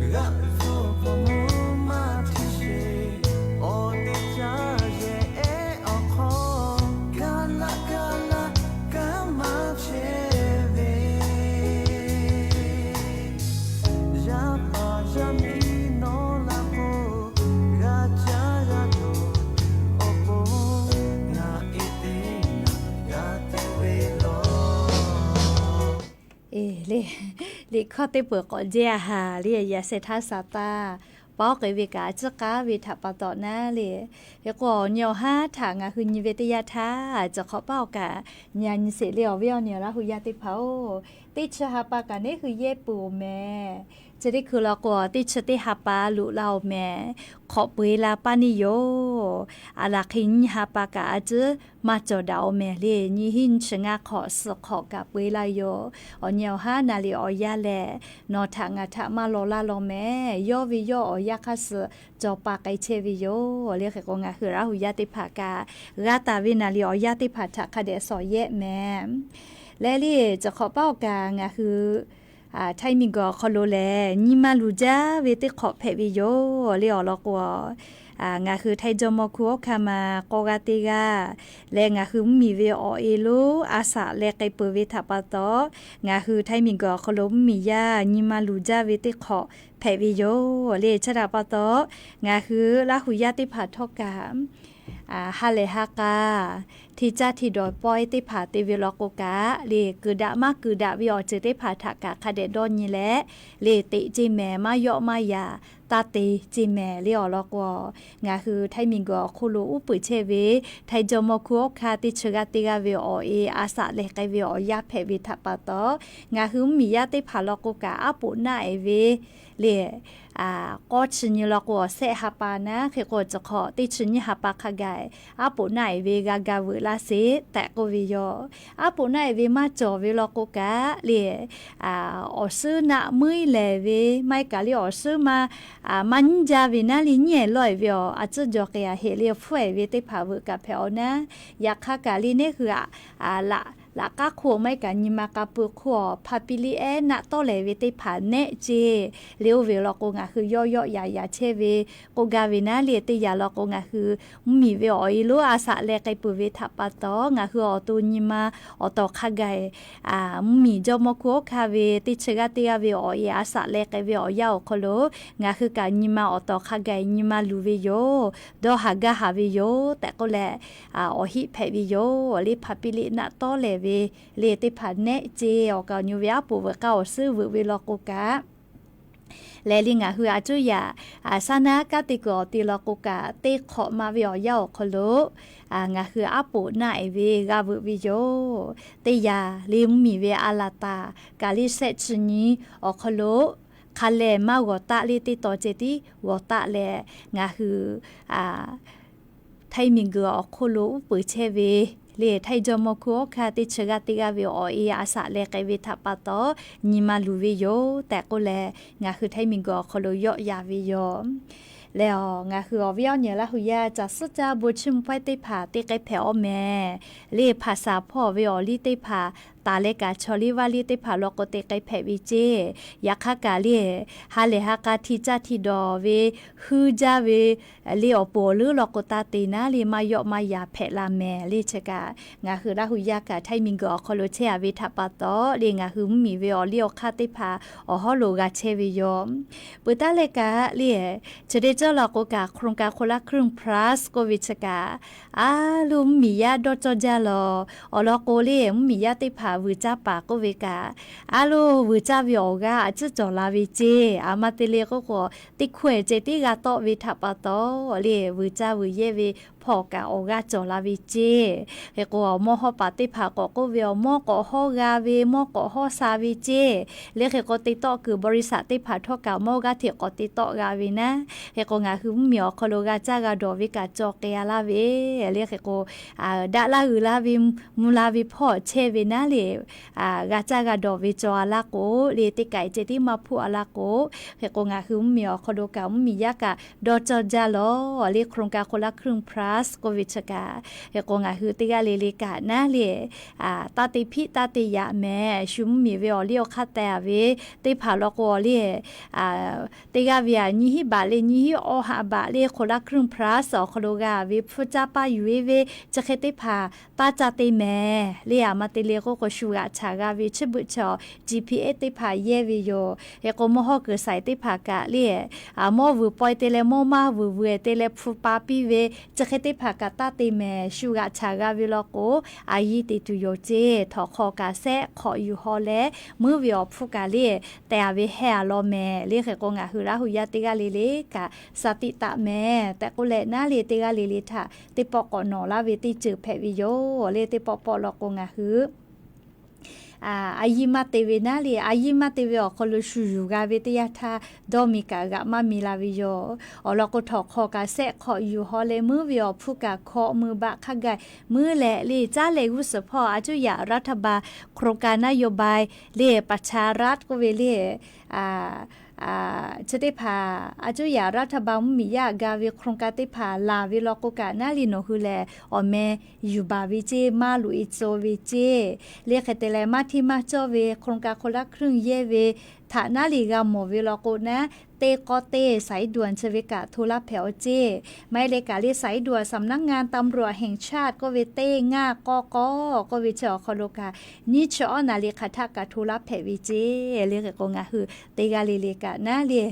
G'aꞈ hpfuhˇ hpawˇ mvuhˇ maˇ htiˇ sheˍ, awˬ teˇ caˇ yehˬ ehˉ awˬ hk'aw, kaˆ laˆ kaˆ laˆ kanˉ maˇ chehˇ ve, yaˇ paˍ yaˇ miˇ nawˬ la k'o, g'a caˇ g'a dawˬ tuˬ awˬ pon, ngaˬ e teˇ g'aˇ tuˬ ve lawˬ. Eˬ le, liꞈ hkawˇ teˇ peuˬ k'awꞈ jehˇ a haˍ le. Yaꞈ sheh htaˇ saˍ taˇ paoˉ k'ai ve kaꞈ a ciˉ k'aˉ ve htaꞈ pa taw naˉ le. Hk'e k'o awˬ nyi awˬ haˉ htaꞈ ngaˬ hui nyi ve teˇ yanˇ htaˇ, chi hk'awꞈ paˇ awˬ kaꞈ nyi a nyi sheˍ le. Awˬ viˉ awˬ nyi Laˇ huˍ yaˇ teˇ hpaˍ-oˬ, teˇ chi ha pa kaꞈ nehˉ hui yehˇ peuˬ-oˬ mehˍ. Chi teˇ hkui law k'o, teˇ chi teˇ ha pa loꞈ la-oˬ mehˍ. Hk'awꞈ peu-eˬ la paˇ neˇ yoˬ. A laˬ hk'e nyiˇ ha pa kaꞈ a ciˉ maˇ cawˬ daꞈ-oˬ mehˍ le. Nyiˇ hinˉ nyiˇ chi ngaˇ hk'awꞈ suhˍ hk'awꞈ kaꞈ peu-eˬ la yoˬ. Awˬ nyi awˬ haˉ naˍ liꞈ awˬ yanˇ lehˬ, nawˬ htaꞈ ngaˬ htaꞈ maˇ law laˇ law mehˍ. Yawˇ ve yawˇ awˬ yanˇ hk'aˇ suh cawˬ pa k'ai chehˇ ve yoˬ le. Hk'e k'o ngaˬ hui Laˇ huˍ yaˇ teˇ hpaˍ kaꞈ g'a taˍ ve naˍ liꞈ awˬ yanˇ teˇ hpaˍ htaꞈ hk'a dehꞈ shawˍ yehˆ mehˍ. Leh le, chi hk'awꞈ paˇ awˬ kaꞈ ngaˬ hui Htaiˇ miˬguiˬ awˬ hk'aw lo lehˬ, nyi ma luˬ jaˇ ve teˇ hk'awꞈ hpehꞈ ve yoˬ le. Awˬ lawn k'o, ngaˬ hui Htaiˇ jawˇmawˇ hkunˉ hawˉ hkanˇ ma k'awˇ g'aˇ teˇ g'aˇ leh ngaˬ hui mvuhˇmiˬ ve awˬ e lonˉ a shaꞈ leh k'ai peuˬ ve htaꞈ pa taw, ngaˬ hui Htaiˇ miˬguiˬ awˬ hk'aw lo mvuhˇmiˬ yaˇ nyi ma luˬ jaˇ ve teˇ hk'awꞈ hpehꞈ ve yoˬ le. Chi htaꞈ pa taw, ngaˬ hui Laˇ huˍ yaˇ teˇ hpaˍ htawˇ kaꞈ ha lehˬ ha k'a hti caˇ hti dawˬ pawehˇ teˇ hpaˍ te ve law k'o kaꞈ, le kuiˬ daꞈ maˇ kuiˬ daꞈ ve awˬ ceuˬ teˇ hpaˍ htaꞈ kaꞈ hk'a dehꞈ dawˇ nyi leh, le teꞈ ceˇ mehˍ, maˇ yawˆ maˇ yaꞈ taˇ te ceˇ mehˍ le awˬ lawn k'o, ngaˬ hui Htaiˇ miˬguiˬ awˬ hk'oˆ lo uˉ peunˍ chehˇ ve Htaiˇ jawˇmawˇ hkuˇ awˉ hkanˇ teˇ chi g'aˇ teˇ g'aˇ ve awˬ e a shaꞈ leh k'ai ve awˬ yanˇ hpehꞈ ve htaꞈ pa taw, ngaˬ hui mvuhˇmiˬ yaˇ teˇ hpaˍ law k'o kaꞈ aˉ poꞈ naˆ e ve le k'awˇ chi nyi law k'o awˬ shehˆ ha pa naˉ, hk'e k'o chi hk'awꞈ teˇ chi nyiˇ ha pa hk'a gaˬ aˉ poꞈ naˆ e ve g'a ga veuꞈ laˇ sheˍ tehꞈ k'oˆ ve yoˬ. Aˉ poꞈ naˆ e ve maˇ cawˬ ve law k'o kaꞈ le, awˬ suhˉ naˆ meuˉ lehˬ ve maˇ heˆ kaꞈ le awˬ suhˉ maˇ maˇ nyiˉ jaˇ ve naˉ le nyiˉ e lawˇ e ve awˬ a cuˉ jaw k'ai a heꞈ le hpfuhˇ e ve teˇ hpaˍ veuꞈ kaꞈ hpehꞈ awˬ naˉ, yaꞈ hk'aˇ kaꞈ le neˇ hui a laꞈ laꞈ k'aˉ hk'oˆ maˇ heˆ kaꞈ nyi ma k'a peu hk'oˆ awˬ hpa piˇ liˇ ehˉ naˆ tawˉ lehˬ ve teˇ hpaˍ nehˆ ceˇ le oˇ ve law k'o ngaˬ hui yawˆ yawˆ yaꞈ yaꞈ chehˇ ve k'oˆ gaˇ ve naˉ le teˇ yanˇ law k'o ngaˬ hui mvuhˇmiˬ ve awˬ e lonˉ a shaꞈ leh k'ai peuˬ ve htaꞈ pa taw, ngaˬ hui awˬ to nyi ma awˬ tawˍ hk'a gaˬ mvuhˇmiˬ jawˇmawˇ hkuˇ awˉ hkanˇ ve teˇ chi g'aˇ teˇ g'aˇ ve awˬ e a shaꞈ leh k'ai ve awˬ yanˇ awˬ hk'aw lo ngaˬ hui kaꞈ nyi ma awˬ tawˍ hk'a gaˬ nyi ma luˬ ve yoˬ. Dawˇ haˍ gaˇ haˍ ve yoˬ tehꞈ k'oˆ leh, awˬ heˆ hpehꞈ ve yoˬ. Awˬ liˇ hpa piˇ liˇ naˆ tawˉ lehˬ ve le teˇ hpaˍ nehˆ ceˇ awˬ kaꞈ awˬ nyi ve aˉ poꞈ veuꞈ k'aˇ awˬ suhˉ veuꞈ ve law k'o kaꞈ, lehˬ le ngaˬ hui a cuˉ yaꞈ shaˉ naˉ kanˉ te kuiˬ awˬ te law k'o kaꞈ teˇ hk'awꞈ ma ve awˬ yanˇ awˬ hk'aw lo ngaˬ hui aˉ poꞈ naˆ e ve g'a veuꞈ ve yoˬ. Teˇ yanˇ le mvuhˇmiˬ ve a laˬ taˍ kaꞈ le shehˆ chi nyi awˬ hk'aw lo hk'a lehˬ maˇ g'awˬ taˆ le teˇ taw ceh tiˉ g'awˬ taˆ leh, ngaˬ hui Htaiˇ miˬguiˬ awˬ hk'oˆ lo uˉ peunˍ chehˇ ve le Htaiˇ jawˇmawˇ hkuˇ awˉ hkanˇ teˇ chi g'aˇ teˇ g'aˇ ve awˬ e a shaꞈ leh k'ai ve htaꞈ pa taw nyi ma luˬ ve yoˬ tehꞈ k'oˆ leh, ngaˬ hui Htaiˇ miˬguiˬ awˬ hk'aw lo yawˆ yan ve yoˬ. Leh awˬ ngaˬ hui awˬ viˉ awˬ nyi Laˇ hu yaˇ caˬ suhˉ caˇ bon chiˇ mvuh pawehˇ teˇ hpaˍ teˇ k'ai hpehꞈ awˬ mehˍ le hpaˍ shaˍ hpawˇ ve awˬ liˇ teˇ hpaˍ taˍ leh kaꞈ chaw liˇ vaˇ liˇ teˇ hpaˍ law k'o te k'ai hpehꞈ ve ceˇ. Yaꞈ hk'aˇ kaꞈ le ha lehˬ ha k'a hti caˇ hti dawˬ ve huiˉ jaˇ ve le awˬ pon awˬ leuˉ law k'o taˇ te naˉ le maˇ yawˆ maˇ yaꞈ hpehꞈ la mehˍ le chi kaꞈ ngaˬ hui Laˇ hu yaˇ kaꞈ Htaiˇ miˬguiˬ awˬ hk'aw lo chehˇ a ve htaꞈ pa taw le ngaˬ hui mvuhˇmiˬ ve awˬ liˇ awˬ hk'aˇ teˇ hpaˍ awˬ hawˉ lo g'a chehˇ ve yoˬ. Peuˬ taˉ leh kaꞈ le chi teˇ cawˇ law k'o kaꞈ โครงการคนละครึ่ง plus k'oˆ ve chi kaꞈ a loˍ mvuhˇmiˬ yaˇ dawˇ cawˇ jaˇ lawˬ. Awˬ lawn k'o le mvuhˇmiˬ yaˇ teˇ hpaˍ vuiˬ caˇ paˍ k'oˆ ve kaꞈ a loˍ vuiˬ caˇ ve awˬ g'aˇ a ciˉ cawˬ la ve ceˇ. A ma te le k'oˆ k'o teˇ hkawehˬ ceh tiˉ g'a tawˆ ve htaꞈ pa taw le vuiˬ caˇ vuiˬ yehˇ ve hpawˇ kaꞈ awˬ g'aˇ cawˬ la ve ceˇ. Hk'e k'o mawˇ hawˉ paˍ teˇ hpaˍ k'awꞈ k'oˆ ve awˬ mawˇ k'awꞈ hawˉ g'a ve mawˇ k'awꞈ hawˉ sha ve ceˇ. Le hk'e k'o te tawˆ kuiˬ บริษัท teˇ hpaˍ htawˇ kaꞈ mawˇ g'aˇ hteꞈ k'awꞈ te tawˆ g'a ve naˉ, hk'e k'o ngaˬ hui mvuhˇmiˬ awˬ hk'aw lo g'a caˇ g'a dawˬ ve kaꞈ cawˬ k'ai a laˇ ve le hk'e k'o daꞈ la uiˍ la ve mvuh la ve hpawˇ chehˇ ve naˉ le g'a caˇ g'a dawˬ ve cawˬ a laˇ k'o le teˇ k'ai ceh tiˉ maˇ hpuˇ a laˇ k'o, hk'e k'o ngaˬ hui mvuhˇmiˬ awˬ hk'aw lo kaꞈ mvuhˇmiˬ yaˇ kaꞈ dawˇ cawˇ jaˇ lawˬ le โครงการคนละครึ่ง plus k'oˆ ve chi kaꞈ, hk'e k'o ngaˬ hui teˇ g'aˇ le le kaꞈ naˉ le taˇ te hpiˆ taˇ te yaꞈ mehˍ. Shu mvuhˇmiˬ ve awˬ liˇ awˬ hk'aˇ teh a ve teˇ hpaˍ law k'o le teˇ g'aˇ ve a nyiˇ hiˉ baꞈ le nyiˇ hiˉ awˇ ha baꞈ le คนละครึ่ง plus awˬ hk'aw lo g'a ve hpfuhˇ caˇ paˇ yuˬ e ve chi hk'e teˇ hpaˍ taˇ caˇ te mehˍ le. A ma te le k'oˆ k'o shu g'aꞈ chaˍ g'a ve chi beuꞈ chaw GPA teˇ hpaˍ yehˇ ve yoˬ. Hk'e k'o mawˇ hawˉ kuiˬ saiˍ teˇ hpaˍ kaꞈ le mawˇ vuiˬ pawehˇ te leh mawˇ maˇ vuiˬ vuiˬ te leh hpu pa piˇ ve chi hk'e teˇ hpaˍ kaꞈ taˇ te mehˍ. Shu g'aꞈ chaˍ g'a ve law k'o a yiˇ te tuˬ yoˬ ceˇ. Htawnˍ hk'aw kaꞈ shehˆ hk'awꞈ yuˬ haw leh meuˉ ve awˬ hpfuhˇ kaꞈ le teh a ve heh a law mehˍ le. Hk'e k'o ngaˬ hui Laˇ hu yaˇ teˇ g'aˇ le le kaꞈ sha tiꞈ taꞈ mehˍ tehꞈ k'oˆ leh naˉ le teˇ g'aˇ le le htaꞈ teˇ pawˆ k'awꞈ nawˬ laˇ ve teˇ ceuˬ hpehꞈ ve yoˬ le. Teˇ pawˆ pawˆ law k'o ngaˬ hui a yiˇ maˇ te ve naˉ le a yiˇ maˇ te ve awˬ hk'aw lo shu yuˬ g'a ve teˇ yanˇ htaˇ dawˇ mi kaꞈ g'aꞈ maˇ mi la ve yoˬ. Awˬ lawn k'o htawnˍ hk'aw kaꞈ shehˆ hk'awꞈ yuˬ haw leh meuˉ ve awˬ hpfuhˇ kaꞈ hkawꞈ meuˇ baꞈ hk'a gaˬ meuˉ leh le caˉ leh g'uˇ suhˍ hpawˇ a cuˇ yaꞈ รัฐบาล โครงการนโยบาย le ประชารัฐ k'oˆ ve le chi teˇ hpaˍ a cuˇ yaꞈ รัฐบาล mvuhˇmiˬ yaˇ ga ve โครงการ teˇ hpaˍ laˬ ve law k'o kaꞈ naˉ le nawˬ hui lehˬ awˬ meh yuˬ baˬ ve ceˇ maˇ loꞈ e tcuh ve ceˇ. Le hk'e te leh maˇ hteˇ maˇ cawˇ ve โครงการคนละครึ่ง yehˇ ve htaꞈ naˉ le g'a mawˬ ve law k'o naˉ teˇ k'awˇ teˇ สายด่วน chi ve kaꞈ โทร laˇ hpehꞈ awˬ ceˇ. Maˇ heˆ leh kaꞈ leh สายด่วนสำนักงานตำรวจแห่งชาติ k'oˆ ve teˇ ngaˇ k'awˇ k'awˇ k'oˆ ve chi awˬ hk'aw lo kaꞈ nyiˇ chi awˉ naˍ riˍ hk'aˬ htaˆ kaꞈ โทร laˇ hpehꞈ ve ceˇ. Leh hk'e k'o ngaˬ hui teˇ g'aˇ le le kaꞈ naˉ leh,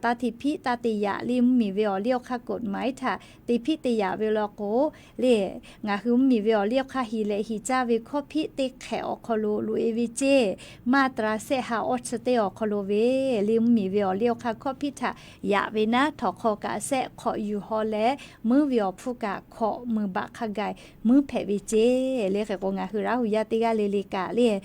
taˇ te hpiˆ taˇ te yaꞈ leh mvuhˇmiˬ ve awˬ liˇ awˬ hk'aˇ กฎหมาย htaꞈ te hpiˆ te yaꞈ ve law k'o, leh ngaˬ hui mvuhˇmiˬ ve awˬ liˇ awˬ hk'aˇ hiˍ leh hiˍ caˇ ve hkawˇ hpiˆ teˇ hk'ehꞈ awˬ hk'aw lo loꞈ e ve ceˇ. มาตรา shehˆ ha awˇ chi teˇ awˬ hk'aw lo ve leh mvuhˇmiˬ ve awˬ liˇ awˬ hk'aˇ hkawˇ hpiˆ htaꞈ yaꞈ ve naˉ, htawnˍ hk'aw kaꞈ shehˆ hk'awꞈ yuˬ haw leh meuˉ ve awˬ hpfuhˇ kaꞈ hkawꞈ meuˍ baꞈ hk'a gaˬ meuˉ hpehꞈ ve ceˇ. Leh hk'e k'o ngaˬ hui Laˇ huˍ yaˇ teˇ g'aˇ le le kaꞈ leh,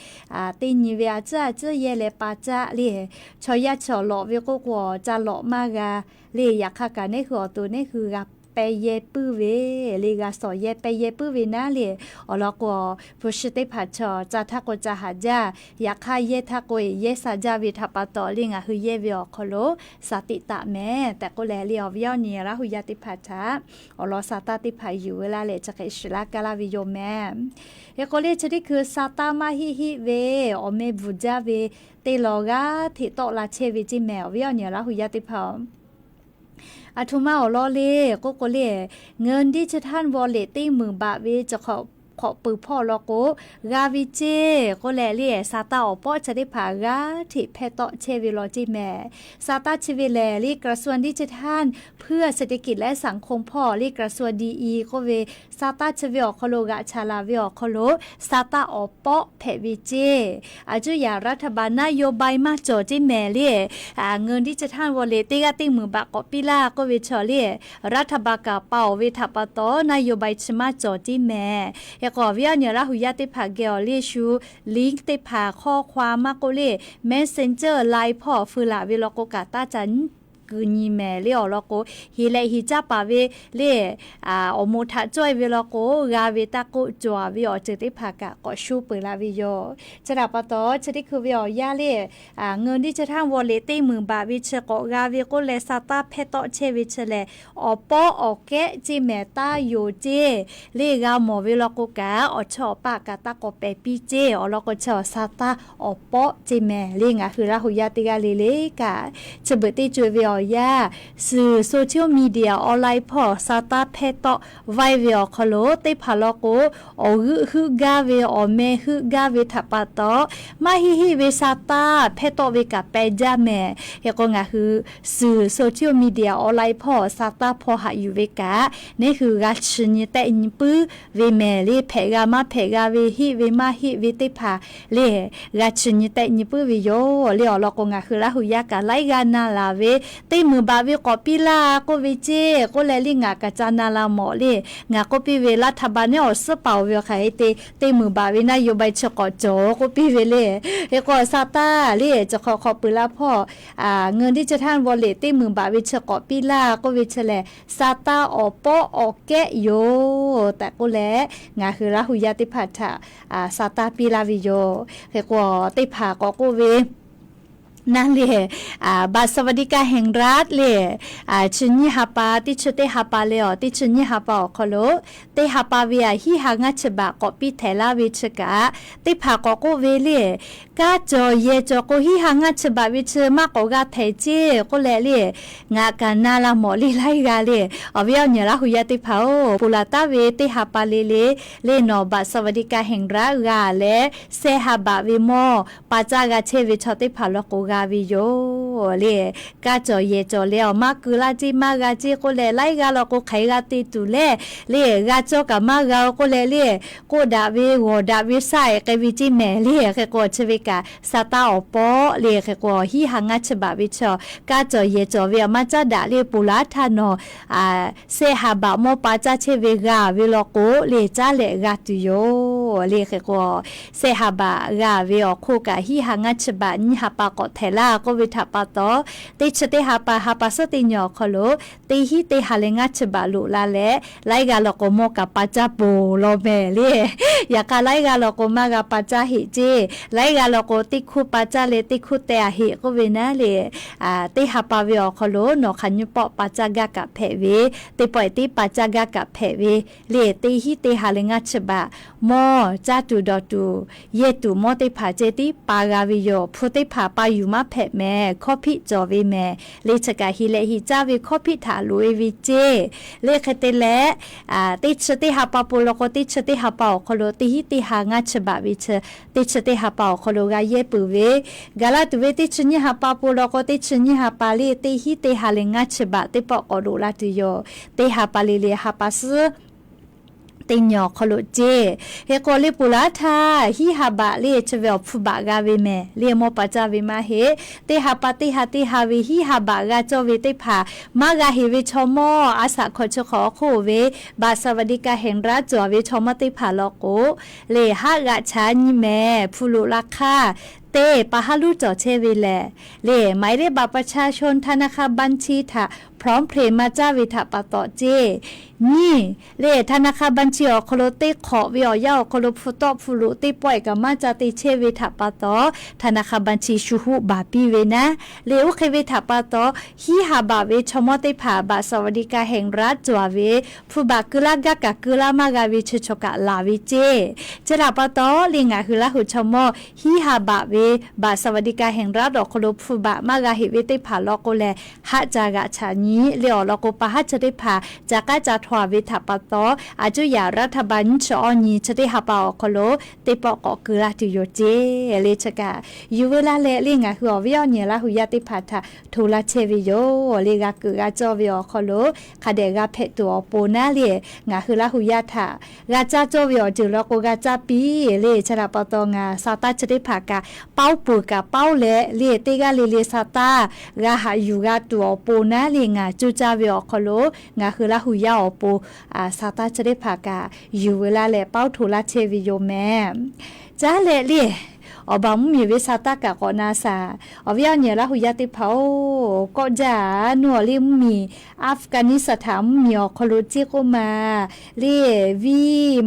teˇ nyi ve a ciˉ a ciˉ yehˇ leh pa caˆ leh, chaw yaˇ chaw lawꞈ ve k'oˆ k'o ca lawꞈ maˇ g'a. Leh yaꞈ hk'aˇ kaꞈ neˇ hui awˬ to neˇ hui g'a peh yehˇ puiˉ ve, leh g'a shawˍ yehˇ peh yehˇ puiˉ ve naˉ leh, awˬ lawn k'o, hpu shi teˇ hpaˍ chaw ca htaˇ k'o ca haˍ jaˇ. Yaꞈ hk'aˇ yehˇ htaˇ k'o yehˇ sha jaˇ ve htaꞈ pa taw leh ngaˬ hui yehˇ ve awˬ hk'aw lo sha tiꞈ taˍ mehˍ tehꞈ k'oˆ leh leh awˬ viˉ awˬ nyi Laˇ huˍ yaˇ teˇ hpaˍ htaꞈ awˬ lawn sha taˇ teˇ hpaˍ yuˬ ve laˇ leh chi hk'e shiˍ laˇ kaˇ laˇ ve yoˬ mehˍ. Hk'e k'o leh chi teˇ hkui sha taˇ maˇ heˆ heˆ ve awˬ meh bvuhˬ jaˇ ve teˇ law g'aˇ hteꞈ tawˆ la chehˇ ve ceˇ mehˍ awˬ viˉ awˬ nyi Laˇ huˍ yaˇ teˇ hpaˍ. Aˬ htoꞈ ma awˬ lawn le k'oˆ k'o leh, เงินดิจิทัลวอลเล็ต teˇ meunˍ baꞈ ve chi hk'awꞈ hk'awꞈ peuˬ hpawˇ law k'o g'a ve ceˇ k'oˆ leh leh, sha taˇ awˬ pawˆ chi teˇ hpaˍ g'aˇ hteꞈ hpehˇ tawˆ chehˇ ve law ceˇ mehˍ. Sha taˇ chi ve lehˬ leh กระทรวงดิจิทัลเพื่อเศรษฐกิจและสังคม hpawˇ leh กระทรวงดีอี k'oˆ ve sha taˇ chi ve awˬ hk'aw lo g'aꞈ chaˍ laˬ ve awˬ hk'aw lo sha taˇ awˬ pawˆ hpehꞈ ve ceˇ. A cuˇ yaꞈ รัฐบาล นโยบาย maˇ cawˬ ceˇ mehˍ leh, เงินดิจิทัลวอลเล็ต teˇ g'aˇ teˇ meunˍ baꞈ k'awꞈ piˇ laˇ k'oˆ ve chaw leh, รัฐบาล kaꞈ pa awˬ ve htaꞈ pa taw นโยบาย chi maˇ cawˬ ceˇ mehˍ. Hk'e k'o awˬ viˉ awˬ nyi Laˇ huˍ yaˇ teˇ hpaˍ geh awˬ leh shu link teˇ hpaˍ hk'awˇ hk'aw maˇ k'oˆ leh, Messenger, Line hpawˇ feu laˬ ve law k'o kaꞈ taˇ ca kuiˬ nyi mehˍ leh awˬ lawn k'o, hiˍ leh hiˍ caˇ paˍ ve leh awˬ moˍ htaꞈ cawˇ e ve law k'o g'a ve taˇ k'oˆ cawˬ ve awˬ ceuˬ teˇ hpaˍ kaꞈ k'awꞈ shu peuˬ laˇ ve yoˬ. Chi htaꞈ pa taw chi teˇ hkui ve awˬ yanˇ leh, เงินดิจิทัลวอลเล็ต teˇ meunˍ baꞈ ve chi k'awꞈ g'a ve k'oˆ leh sha taˇ hpehˇ tawˆ chehˇ ve chi lehˬ, awˬ pawˆ awˬ kehˉ ceˇ mehˍ taˇ yonˍ ceˇ. Leh g'a mawˬ ve law k'o kaꞈ awˬ chawˇ awˬ paˆ kaꞈ taˇ k'awꞈ pehˍ piˇ ceˇ. Awˬ lawn k'o chi awˬ sha taˇ awˬ pawˆ ceˇ mehˍ leh ngaˬ hui Laˇ huˍ yaˇ teˇ g'aˇ le le kaꞈ chi beuꞈ teˇ co e ve awˬ yanˇ, suhˍ social media online hpawˇ sha taˇ hpehˇ tawˆ vaiˇ ve awˬ hk'aw lo teˇ hpaˍ law k'o, awˬ g'euˆ heuˆ gaˇ ve awˬ meh heuˆ gaˇ ve htaꞈ pa taw, maˇ heˆ heˆ ve sha taˇ hpehˇ tawˆ ve kaꞈ peh jaˇ mehˍ. Hk'e k'o ngaˬ hui suhˍ social media online hpawˇ sha taˇ hpaw haꞈ yuˬ ve kaꞈ, neˇ hui g'a chi nyi tehˆ nyi puiˉ ve mehˍ leh, hpehꞈ g'a maˇ hpehꞈ g'a ve, heˆ ve maˇ heˆ ve teˇ hpaˍ leh g'a chi nyi tehˆ nyi puiˉ ve yoˬ. Leh awˬ lawn k'o ngaˬ hui Laˇ huˍ yaˇ kaꞈ laiˉ g'aˇ na laˬ ve, teˇ meunˍ baꞈ ve k'awꞈ piˇ laˇ k'oˆ ve ceˇ k'oˆ leh leh ngaˬ kaꞈ ca na la mawˬ leh, ngaˬ k'oˆ piˇ ve รัฐบาล neˇ awˬ suhˉ paˍ oˬ ve awˬ hk'aˬ hk'e te teˇ meunˍ baꞈ ve นโยบาย chi k'awꞈ cawˬ k'oˆ piˇ ve leh, hk'e k'o sha taˇ leh chi hk'awꞈ hk'awꞈ peuˬ laˇ hpawˇ เงินดิจิทัลวอลเล็ต teˇ meunˍ baꞈ ve chi k'awꞈ piˇ laˇ k'oˆ ve chi lehˬ, sha taˇ awˬ pawˆ awˬ kehˉ yoˬ tehꞈ k'oˆ leh, ngaˬ hui Laˇ huˍ yaˇ teˇ hpaˍ htaꞈ sha taˇ piˇ laˇ ve yoˬ. Hk'e k'o teˇ hpaˍ k'awꞈ k'oˆ ve naˉ leh, บัตรสวัสดิการแห่งรัฐ leh chi nyiˇ ha pa teˇ chi teˇ ha pa leh awˬ teˇ chi nyiˇ ha pa awˬ hk'aw lo teˇ ha pa ve aꞈ hiˉ ha ngaˇ chi baꞈ k'awꞈ piˇ htehˍ laˇ ve chi kaꞈ, teˇ hpaˍ k'awꞈ k'oˆ ve leh, kaˇ cawˬ yehˬ cawˬ k'o hiˉ ha ngaˇ chi baꞈ ve chi maˇ k'awꞈ g'a htehˍ ceˇ k'oˆ leh leh, ngaˬ kaꞈ na la mawˬ leh laiˉ g'aˇ leh, awˬ viˉ awˬ nyi Laˇ huˍ yaˇ teˇ hpaˍ-oˬ, ponˬ laˬ taˍ ve teˇ ha pa le le, leh nawˬ บัตรสวัสดิการแห่งรัฐ g'a leh, shehˆ ha baꞈ ve mawˇ pa caˇ g'a chehˇ ve chaw teˇ hpaˍ law k'o g'a ve yoˬ leh, kaˇ cawˬ yehˬ cawˬ leh awˬ maˇ keu laˇ ceˇ maˇ g'a ceˇ k'oˆ leh laiˉ g'aˇ law k'o hk'aˬ hk'e g'a te tuˬ leh, leh g'a cawˇ kaꞈ maˇ g'a-o k'oˆ leh leh, k'oˆ daꞈ ve g'awˬ daꞈ ve shaˆ e k'ai ve ceˇ mehˍ leh, hk'e k'o chi ve kaꞈ sha taˇ awˬ pawˆ leh hk'e k'o hiˉ ha ngaˇ chi baꞈ ve chaw kaˇ cawˬ yehˬ cawˬ ve awˬ maˇ caˉ daꞈ leh ponˬ laˬ htaˇ nawˬ shehˆ ha baꞈ mawˇ pa caˇ chehˇ ve g'a ve law k'o leh caˉ leh g'a tuˬ yoˬ leh hk'e k'o, shehˆ ha baꞈ g'a ve awˬ hk'oˆ kaꞈ hiˉ ha ngaˇ chi baꞈ nyiˇ ha pa k'awꞈ htehˍ laˇ k'oˆ ve htaꞈ pa taw, teˇ chi teˇ ha pa ha pa suhˉ teˇ nyi awˬ hk'aw lo teˇ hiˉ teˇ ha leh ngaˇ chi baꞈ loꞈ la leh, laiˉ g'aˇ law k'o mawˇ kaꞈ pa caˇ ponˬ law mehˍ leh, yaꞈ hk'aˇ laiˉ g'aˇ law k'o maˇ g'a pa caˇ heꞈ ceˇ, laiˉ g'aˇ law k'o teˇ hkuˇ pa caˇ leh teˇ hkuˇ teh a heꞈ k'oˆ ve naˉ leh, teˇ ha pa ve awˬ hk'aw lo nawˬ hk'aˬ nyiˇ pawˆ pa caˇ gaˇ kaꞈ hpehꞈ ve, teˇ pawˆ e teˇ pa caˇ gaˇ kaꞈ hpehꞈ ve leh, teˇ hiˉ teˇ ha leh ngaˇ chi baꞈ mawˇ caˇ tuˬ dawˬ tuˬ yehˇ tuˬ mawˇ teˇ hpaˍ ceh tiˉ pa g'a ve yoˬ. Hpu teˇ hpaˍ pa yuˬ maˇ hpehꞈ mehˍ, hkawˇ hpiˆ cawˬ ve mehˍ. Le chi kaꞈ hiˍ leh hiˍ caˇ ve hkawˇ hpiˆ htaꞈ loꞈ e ve ceˇ. Le hk'e te leh, teˇ chi teˇ ha pa po law k'o, teˇ chi teˇ ha pa awˬ hk'aw lo teˇ hinˉ teˇ ha ngaˇ chi baꞈ ve chi, teˇ chi teˇ ha pa awˬ hk'aw lo g'a yehˇ peuˬ ve, gaˬ la tuˬ ve teˇ chi nyiˇ ha pa po law k'o, teˇ chi nyiˇ ha pa le teˇ hinˉ teˇ ha leh ngaˇ chi baꞈ teˇ pawˆ k'awꞈ loꞈ la tuˬ yoˬ. Teˇ ha pa le le ha pa suhˉ teˇ nyi awˬ hk'aw lo ceˇ. Hk'e k'o le ponˬ laˬ htaˇ, hiˉ ha baꞈ le chi ve awˬ hpu baꞈ g'a ve mehˍ. Le mawˇ pa caˇ ve maˇ heˆ. Teˇ ha pa teˇ ha teˇ ha ve hiˉ ha baꞈ g'a cawˇ ve teˇ hpaˍ maˇ g'a heˍ ve chaw mawˇ a shaꞈ hkawꞈ chi hk'awꞈ awˬ hk'oˆ ve บัตรสวัสดิการแห่งรัฐ cawˬ ve chaw mawˇ teˇ hpaˍ law k'o, le haˆ g'aꞈ chaꞈ nyi mehˍ hpu loꞈ la hk'aˇ, teˇ pa haˉ luˉ cawˬ chehˇ ve lehˬ, le หมายเลขบัตรประชาชน ธนาคารบัญชี htaꞈ พร้อมเพย์ maˇ caˇ ve htaꞈ pa taw ceˇ. Nyiˇ, le ธนาคารบัญชี awˬ hk'aw lo teˇ hk'awꞈ ve awˬ yanˇ awˬ hk'aw lo hpu tawˆ hpu loꞈ teˇ pawˆ e kaꞈ maˇ ca te chehˇ ve htaꞈ pa taw, ธนาคารบัญชี shu huˆ baˬ piˇ ve naˉ. Le oˇ hk'e ve htaꞈ pa taw, hiˉ ha baꞈ ve chaw mawˇ teˇ hpaˍ บัตรสวัสดิการแห่งรัฐ cawˬ ve hpu baꞈ keu laˇ gaˇ kaꞈ keu laˇ maˇ g'a ve chi chaw kaꞈ laˬ ve ceˇ. Chi htaꞈ pa taw le ngaˬ hui Laˇ huˍ chaw mawˇ hiˉ ha baꞈ ve บัตรสวัสดิการแห่งรัฐ awˬ hk'aw lo hpu baꞈ maˇ g'a heˍ ve teˇ hpaˍ law k'o lehˬ, haˆ ca g'aꞈ chaꞈ nyi le awˬ lawn k'o, pa haˉ chi teˇ hpaˍ ca k'aˉ ca htaw a ve htaꞈ pa taw, a cuˇ yaꞈ รัฐบาล nyiˇ chi awˇ nyi chi teˇ ha pa awˬ hk'aw lo teˇ pawˆ k'awꞈ keu laˇ tuˬ yoˬ ceˇ. Le chi kaꞈ yuˬ veu laˇ leh le ngaˬ hui awˬ viˉ awˬ nyi Laˇ huˍ yaˇ teˇ hpaˍ htaꞈ hto laˇ chehˇ ve yoˬ. Le g'a keu g'a cawˇ ve awˬ hk'aw lo hk'a dehꞈ g'a hpehꞈ tuˬ awˬ pon naˉ le, ngaˬ hui Laˇ huˍ yaˇ htaꞈ g'a caˇ cawˇ ve awˬ ceuˬ law k'o g'a caˇ piˇ le. Chi htaꞈ pa taw ngaˬ sa taˇ chi teˇ hpaˍ kaꞈ paoˉ peuˬ kaꞈ paoˉ leh le teˇ g'aˇ le le sa taˇ g'a haꞈ yuˬ g'a tuˬ awˬ pon naˉ le ngaˬ coˇ caˇ ve awˬ hk'aw lo ngaˬ hui Laˇ huˍ yaˇ awˬ pon sa taˇ chi teˇ hpaˍ kaꞈ yuˬ veu laˇ leh paoˉ hto laˇ chehˇ ve yoˬ mehˍ. Caˉ leh le awˬ baˬ mvuhˇ miˬ ve sa taˇ kaꞈ k'awꞈ na shaˍ. Awˬ viˉ awˬ nyi Laˇ huˍ yaˇ teˇ hpaˍ-oˬ, kawˆ jaˇ nuˇ awˬ le mvuhˇ miˬ Afghanistan mvuhˇ miˬ awˬ hk'aw lo ceˇ k'oˆ ma le, V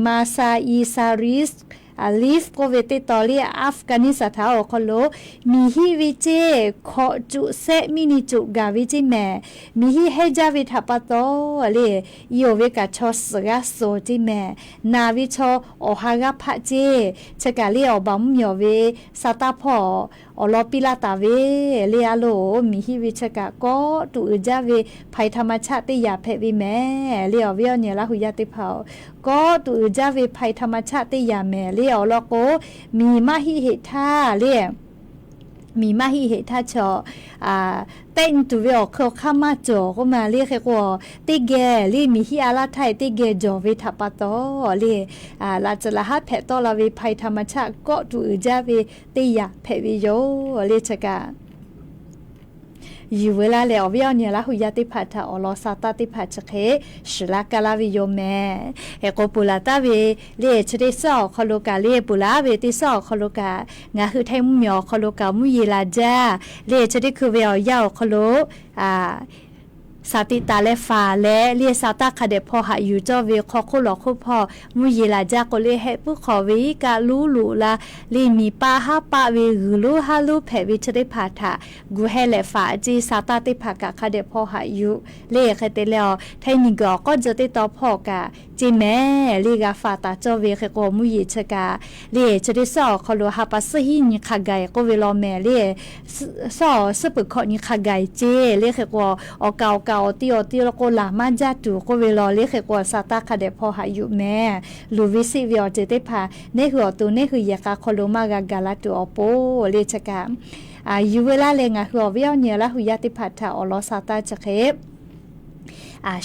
Musa-i Sharif Alif k'oˆ ve teˇ taw le Afghanistan awˬ hk'aw lo miˬ hiˆ ve ceˇ hkawꞈ cuꞈ sehˆ miˇ ni cuꞈ gaˬ ve ceˇ mehˍ. Miˬ hiˆ hehnˇ jaˇ ve htaꞈ pa taw le i oˬ ve kaꞈ chaw suhˍ g'aˇ suhˍ ceˇ mehˍ. Naˬ ve chaw awˬ ha g'aˇ hpaˆ ceˇ. Chi kaꞈ le awˬ baˬ mvuhˇ miˬ ve sa taˇ hpawˇ awˬ lawn piˇ laˇ taˍ ve le a loˬ, miˬ hiˆ ve chi kaꞈ kawˆ tuˬ uiˍ jaˇ ve ภัยธรรมชาติ teˇ yanˇ hpehꞈ ve mehˍ le. Awˬ viˉ awˬ nyi Laˇ huˍ yaˇ teˇ hpaˍ-oˬ, kawˆ tuˬ uiˍ jaˇ ve ภัยธรรมชาติ teˇ yanˇ mehˍ le awˬ lawn k'o, miˬ maˇ hiˆ heꞈ htaˇ le miˬ maˇ hiˆ heꞈ htaˇ chaw tehˆ nyi tuˬ ve awˬ hk'e awˬ hk'aˇ maˇ cawˬ k'oˆ ma le. Hk'e k'o teˇ geh le miˬ hiˆ a laˇ htaˇ teˇ geh jawˬ ve htaꞈ pa taw le, laꞈ tcuhˍ laꞈ haˉ hpehꞈ tawˆ la ve ภัยธรรมชาติ kawˆ tuˬ uiˍ jaˇ ve teˇ yanˇ hpehꞈ ve yoˬ le. Chi kaꞈ yuˬ veu laˇ leh awˬ viˉ awˬ nyi Laˇ huˍ yaˇ teˇ hpaˍ htaꞈ awˬ lawn sa taˇ teˇ hpaˍ chi hk'e shiˍ laˇ kaˇ laˇ ve yoˬ mehˍ. Hk'e k'o ponˬ laˬ taˍ ve le chi teˇ suhˉ awˬ hk'aw lo kaꞈ le ponˬ laˬ ve teˇ suhˉ awˬ hk'aw lo kaꞈ ngaˬ hui Htaiˇ mvuhˇ miˬ awˬ hk'aw lo kaꞈ mvuhˇ yeˬ laˬ jaˇ le chi teˇ hkui ve awˬ yanˇ awˬ hk'aw lo shaˍ tiꞈ taˍ leh faˍ leh le sa taˇ hk'a dehꞈ hpaw haꞈ yuˬ cawˇ ve hk'aw hk'oˆ lawˬ hk'oˆ hpawˇ mvuhˇ yeˬ laˬ jaˇ k'o le hehˆ puiˉ hk'awꞈ ve iˉ kaˆ luˉ loꞈ la le miˬ paˆ haˉ paˆ ve g'uiˬ lonˉ haˉ lonˉ hpehꞈ ve chi teˇ hpaˍ htaꞈ gu heh leh faˍ ceˇ. Sa taˇ teˇ hpaˍ kaꞈ hk'a dehꞈ hpaw haꞈ yuˬ le hk'e te leh a Htaiˇ miˬ guiˬ awˬ k'awˇ jeh teˇ taw hpawˇ kaꞈ ceˇ mehˍ le g'a faˍ taˍ cawˇ ve hk'e k'o mvuhˇ yeˬ chi kaꞈ le chi teˇ suhˉ awˬ hk'aw lo ha pa suhˉ hiˉ nyi hk'a gaˬ k'oˆ ve law mehˍ le suhˉ awˬ suhˉ peuˬ hkawꞈ nyi hk'a gaˬ ceˇ le hk'e k'o awˬ kaˍ awˬ kaˍ awˬ ti awˬ ti law k'o laˬ maˇ jaˇ tuˬ k'oˆ ve law le hk'e k'o sa taˇ hk'a dehꞈ hpaw haꞈ yuˬ mehˍ. Luˬ ve siˆ ve awˬ ceuˬ teˇ hpaˍ neˇ hui awˬ to neˇ hui yehˬ k'a hk'aw lo maˇ g'a gaˬ la tuˬ awˬ pon le chi kaꞈ yuˬ veu laˇ leh ngaˬ hui awˬ viˉ awˬ nyi Laˇ huˍ yaˇ teˇ hpaˍ htaꞈ awˬ lawn sa taˇ chi hk'e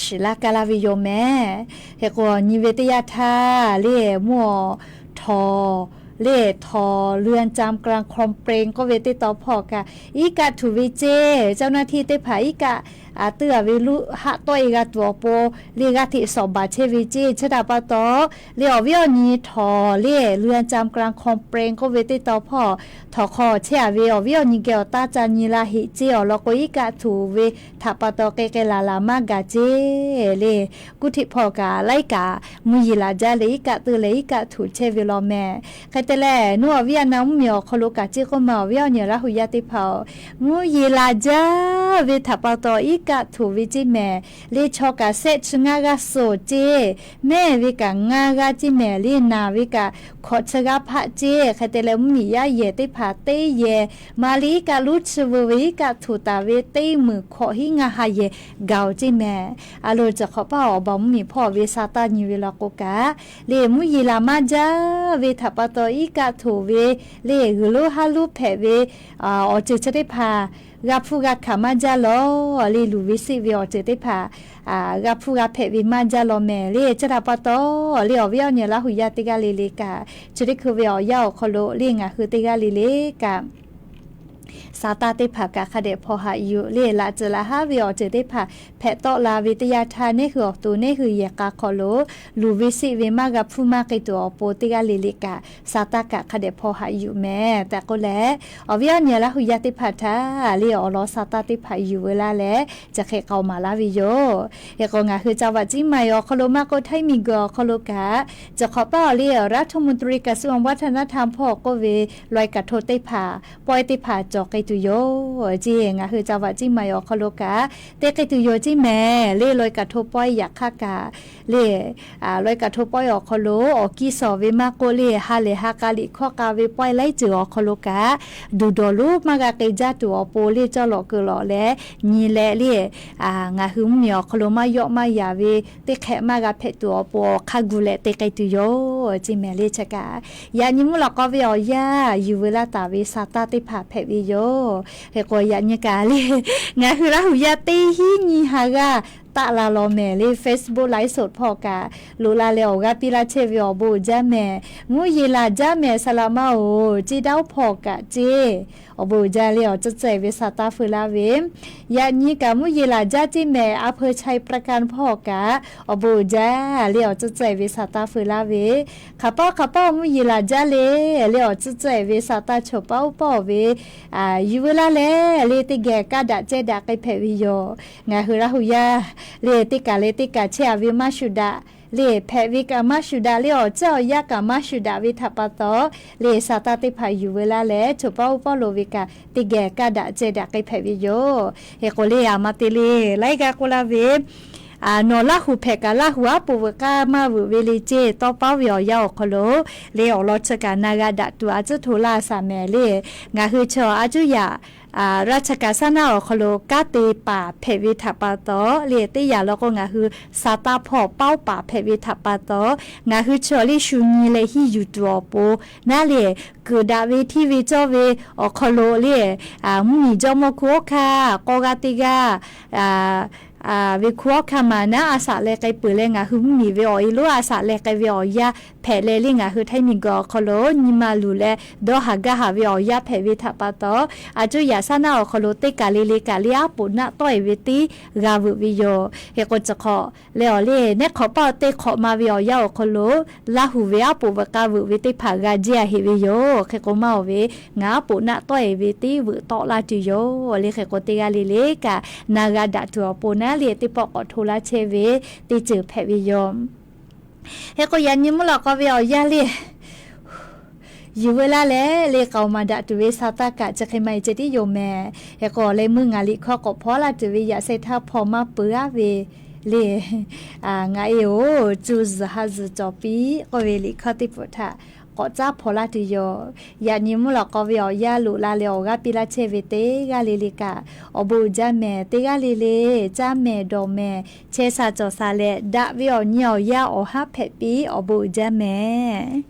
shiˍ laˇ kaˇ laˇ ve yoˬ mehˍ. Hk'e k'o nyi ve teˇ yanˇ htaˇ le mvuhˇ awˬ htawnˍ le htawnˍ เรือนจำกลางคลองเปรม k'oˆ ve teˇ taw hpawˇ kaꞈ iˉ kaˆ htuꞈ ve ceˇ. เจ้าหน้าที่ teˇ hpaˍ iˉ kaˆ a teuˇ a ve luˇ haˆ tawˆ e g'a tuˬ awˬ pon le g'aˇ hteꞈ shawˍ baˬ chehˇ ve ceˇ. Chi htaꞈ pa taw le awˬ viˉ awˬ nyi htawnˍ le เรือนจำกลางคลองเปรม k'oˆ ve teˇ taw hpawˇ htawnˍ hk'aw chehˇ a ve awˬ viˉ awˬ nyi geh awˬ taˇ ca nyi la heꞈ ceˇ awˬ lawn k'o iˉ kaˆ htuꞈ ve htaꞈ pa taw k'ai k'ai laˬ laˬ maˇ gaˬ ceˇ le. Kuˇ hteꞈ hpawˇ kaꞈ laiˉ kaꞈ mvuhˇ yeˬ laˬ jaˇ leh iˉ kaˆ teuˇ leh iˉ kaˆ htuꞈ chehˇ ve law mehˍ. Hk'e te leh nuˇ awˬ viˉ a na mvuhˇ miˬ awˬ hk'aw lo kaꞈ ceˇ k'oˆ ma awˬ viˉ awˬ nyi Laˇ huˍ yaˇ teˇ hpaˍ-oˬ, mvuhˇ yeˬ laˬ jaˇ ve htaꞈ pa taw iˉ iˉ kaˆ htoꞈ ve ceˇ mehˍ. Le chaw kaꞈ sehˆ chi ngaˇ g'aˇ suhˍ ceˇ, mehˇ ve kaꞈ ngaˇ g'aˇ ceˇ mehˍ. Le naˬ ve kaꞈ hkawꞈ chi g'aˇ hpaˆ ceˇ. Hk'e te leh, mvuhˇmiˬ yaˇ yehˬ teˇ hpaˍ teˇ yehˬ, Maˍriˆ iˉ kaˆ lonˉ chi veu ve iˉ kaˆ htoꞈ taˍ ve teˇ meunˍ hkawꞈ hiˉ ngaˇ ha yehˬ gaˬ-oˬ ceˇ mehˍ. A lo, chi hk'awꞈ paˇ awˬ baˬ mvuhˇmiˬ hpawˇ ve sa taˇ nyi ve law k'o kaꞈ, le mvuhˇ yeˬ laˬ maˇ jaˇ ve htaꞈ pa taw, iˉ kaˆ htoꞈ ve le g'uiˬ lonˉ haˉ lonˉ hpehꞈ ve awˬ ceuˬ chi teˇ hpaˍ g'a hpuˇ g'a hkanˍ maˇ jaˇ lawˬ. Le luˬ ve seˆ ve awˬ ceuˬ teˇ hpaˍ g'a hpuˇ g'a hpehꞈ ve maˇ jaˇ lawˬ mehˍ. Le chi htaꞈ pa taw, le awˬ viˉ awˬ nyi Laˇ huˍ yaˇ teˇ g'aˇ le le kaꞈ, chi teˇ hkui ve awˬ yanˇ awˬ hk'aw lo le ngaˬ hui teˇ g'aˇ le le kaꞈ, sa taˇ teˇ hpaˍ kaꞈ hk'a dehꞈ hpaw haꞈ yuˬ. Le laꞈ ceuˬ laꞈ haˉ ve awˬ ceuˬ teˇ hpaˍ hpehꞈ tawˆ la ve teˇ yanˇ htaˇ, neˇ hui awˬ to neˇ hui yehˬ k'a hk'aw lo luˬ ve seˆ ve maˇ g'a hpuˇ maˇ k'ai tuˬ awˬ pon, teˇ g'aˇ le le kaꞈ sa taˇ kaꞈ hk'a dehꞈ hpaw haꞈ yuˬ mehˍ tehꞈ k'oˆ leh, awˬ viˉ awˬ nyi Laˇ huˍ yaˇ teˇ hpaˍ htaꞈ le awˬ lawn sa taˇ teˇ hpaˍ yuˬ veu laˇ leh, chi hk'e k'aoˍ maˍ laˇ ve yoˬ. Hk'e k'o, ngaˬ hui จังหวัดเชียงใหม่ awˬ hk'aw lo maˇ k'oˆ, Htaiˇ miˬguiˬ awˬ hk'aw lo kaꞈ, chi hk'awꞈ paˇ awˬ le รัฐมนตรีกระทรวงวัฒนธรรม hpawˇ k'oˆ ve ลอยกระทง teˇ hpaˍ, pawehˇ teˇ hpaˍ cawˬ k'ai tuˬ yoˬ ceˇ. Ngaˬ hui จังหวัดเชียงใหม่ awˬ hk'aw lo kaꞈ teˇ k'ai tuˬ yoˬ ceˇ mehˍ. Le ลอยกระทง pawehˇ yaꞈ hk'aˇ kaꞈ, le ลอยกระทง pawehˇ awˬ hk'aw lo awˬ kiˇ suhˍ ve maˇ k'oˆ, le ha lehˬ ha k'a liꞈ hkawˇ k'a ve pawehˇ laiˉ ceuˬ awˬ hk'aw lo kaꞈ, duˬ dawˬ lonˉ maˇ g'a k'ai jaˇ tuˬ awˬ pon, le cawˇ lawꞈ keu lawꞈ leh nyi leh le ngaˬ hui mvuhˇmiˬ awˬ hk'aw lo maˇ yawˆ maˇ yaˍ ve teˇ hk'ehꞈ maˇ g'a hpehꞈ tuˬ awˬ pon, awˬ hk'aˇ gu leh te k'ai tuˬ yoˬ ceˇ mehˍ. Le chi kaꞈ yaꞈ nyi mvuhˇ lawꞈ k'aw ve awˬ yanˇ yuˬ veu laˇ taˍ ve sa taˇ teˇ hpaˍ hpehꞈ ve yoˬ. Hk'e k'o, yaꞈ nyi kaꞈ le ngaˬ hui Laˇ huˍ yaˇ teˇ hinˉ nyiˇ ha g'aˇ taˆ la lawˬ mehˍ. Le Facebook ไลฟ์สด hpawˇ kaꞈ loꞈ la leh awˬ g'aˇ piˇ laˇ chehˇ ve awˬ bon uiˍ jaˇ mehˍ. Mvuhˇ yeˬ laˬ jaˇ mehˍ, saˍ laꞈ maˇ-oˬ, ceˇ daˇ-oˆ hpawˇ kaꞈ ceˇ, awˬ bon uiˍ jaˇ le awˬ tcuhˉ tcuhˉ-e ve sa taˇ feu laˇ ve, yaꞈ nyi kaꞈ mvuhˇ yeˬ laˬ jaˇ ceˇ mehˍ. อำเภอไชยประการ hpawˇ kaꞈ awˬ bon uiˍ jaˇ le awˬ tcuhˉ tcuhˉ-e ve sa taˇ feu laˇ ve, hk'aˬ paˇ hk'aˬ paˇ mvuhˇ yeˬ laˬ jaˇ le le awˬ tcuhˉ tcuhˉ-e ve sa taˇ chawˬ paˇ oˇ pawˇ ve yuˬ veu laˇ leh, le teˇ geh kaˇ daꞈ cehˇ daꞈ k'ai hpehꞈ ve yoˬ. Ngaˬ hui Laˇ huˍ yaˇ le teˇ kaˬ leh teˇ kaˬ chehˇ-a ve maˇ shuˍ daꞈ, le hpehꞈ ve kaꞈ maˇ shuˍ daꞈ, le awˬ ceuˬ awˬ yanˇ kaꞈ maˇ shuˍ daꞈ ve htaꞈ pa taw, le sa taˇ teˇ hpaˍ yuˬ veu laˇ leh, chawˬ paˇ oˇ pawˇ lo ve kaꞈ teˇ geh kaˇ daꞈ cehˇ daꞈ k'ai hpehꞈ ve yoˬ. Hk'e k'o, le a ma te le laiˉ g'aˇ k'oˆ laˇ ve, nawˬ Laˇ huˍ hpehꞈ kaꞈ Laˇ huˍ aˉ poꞈ veuꞈ k'aˇ maˇ veuꞈ ve le ceˇ. Tawˇ paˉ ve awˬ yanˇ awˬ hk'aw lo le awˬ lawn chi kaꞈ na g'a daꞈ tuˬ a tcuhˉ hto laˇ saˍ mehˍ le. Ngaˬ hui chaw a cuˇ yaꞈ ราชการ saˉ naˆ awˬ hk'aw lo kanˉ te paˍ hpehꞈ ve htaꞈ pa taw, le teˇ yanˇ law k'o ngaˬ hui sa taˇ hpawˇ paoˉ paˍ hpehꞈ ve htaꞈ pa taw, ngaˬ hui chaw le shu nyi leh hiˇ yuˬ tuˬ awˬ pon naˉ le, keunˍ daꞈ ve hteˇ ve cawˇ ve awˬ hk'aw lo le mvuhˇmiˬ jawˇmawˇ hku awˉ hkanˇ k'awˇ g'aˇ teˇ g'aˇ ve hku awˉ hkanˇ maˍ naˉ a shaꞈ leh k'ai peuˬ leh, ngaˬ hui mvuhˇmiˬ ve awˬ e lonˉ a shaꞈ leh k'ai ve awˬ yanˇ hpehꞈ leh, le ngaˬ hui Htaiˇ miˬguiˬ awˬ hk'aw lo nyi ma luˬ leh dawˇ haˍ gaˇ haˍ ve awˬ yanˇ hpehꞈ ve htaꞈ pa taw, a cuˇ yaꞈ saˉ naˆ awˬ hk'aw lo teˇ kaˬ le le kaꞈ le aˉ poꞈ naˆ tawˆ-e ve teˇ g'a veuꞈ ve yoˬ. Hk'e k'o, chi hk'awꞈ leh awˬ le neˉ hk'awꞈ paˇ teˇ hk'awꞈ ma ve awˬ yanˇ awˬ hk'aw lo Laˇ huˍ ve aˉ poꞈ veuꞈ k'aˇ veuꞈ ve teˇ hpaˍ g'a jehˇ-a heꞈ ve yoˬ. Hk'e k'o, maˇ-oˬ ve, ngaˬ aˉ poꞈ naˆ tawˆ-e ve teˇ veuꞈ tawˆ laˇ tuˬ yoˬ. Le hk'e k'o, teˇ g'aˇ le le kaꞈ na g'a daꞈ tuˬ awˬ pon naˉ le teˇ pawˆ k'awꞈ hto laˇ chehˇ ve teˇ ceuˬ hpehꞈ ve yoˬ. Hk'e k'o, yaꞈ nyi mvuhˇ lawꞈ k'aw ve awˬ yanˇ le yuˬ veu laˇ leh, le k'aoˍ maˍ daꞈ tuˬ ve sa taˇ kaꞈ chi hk'e ma-e ceh tiˉ yoˬ mehˍ. Hk'e k'o, leh meuˇ ngaˬ liꞈ hkawˇ k'awꞈ hpaw laˇ tuˬ ve yaꞈ sheh htaˇ hpaw maˇ peuˬ-a ve le, ngaˬ e-oˬ, cuˇ zuhˬ ha zuhˬ cawˬ piˇ k'oˆ ve liꞈ hkawˇ teˇ pfuhˍ htaꞈ k'awꞈ caˉ hpaw laˇ tuˬ yoˬ. Yaꞈ nyi mvuhˇ lawꞈ k'aw ve awˬ yanˇ loꞈ la leh awˬ g'aˇ piˇ laˇ chehˇ ve teˇ g'aˇ le le kaꞈ awˬ bon uiˍ jaˇ mehˍ. Teˇ g'aˇ le le caˇ mehˍ dawˬ mehˍ, chehˇ sha cawˬ sha leh daꞈ ve awˬ nyi awˬ yanˇ awˬ haˉ hpehꞈ piˇ awˬ bon uiˍ jaˇ mehˍ.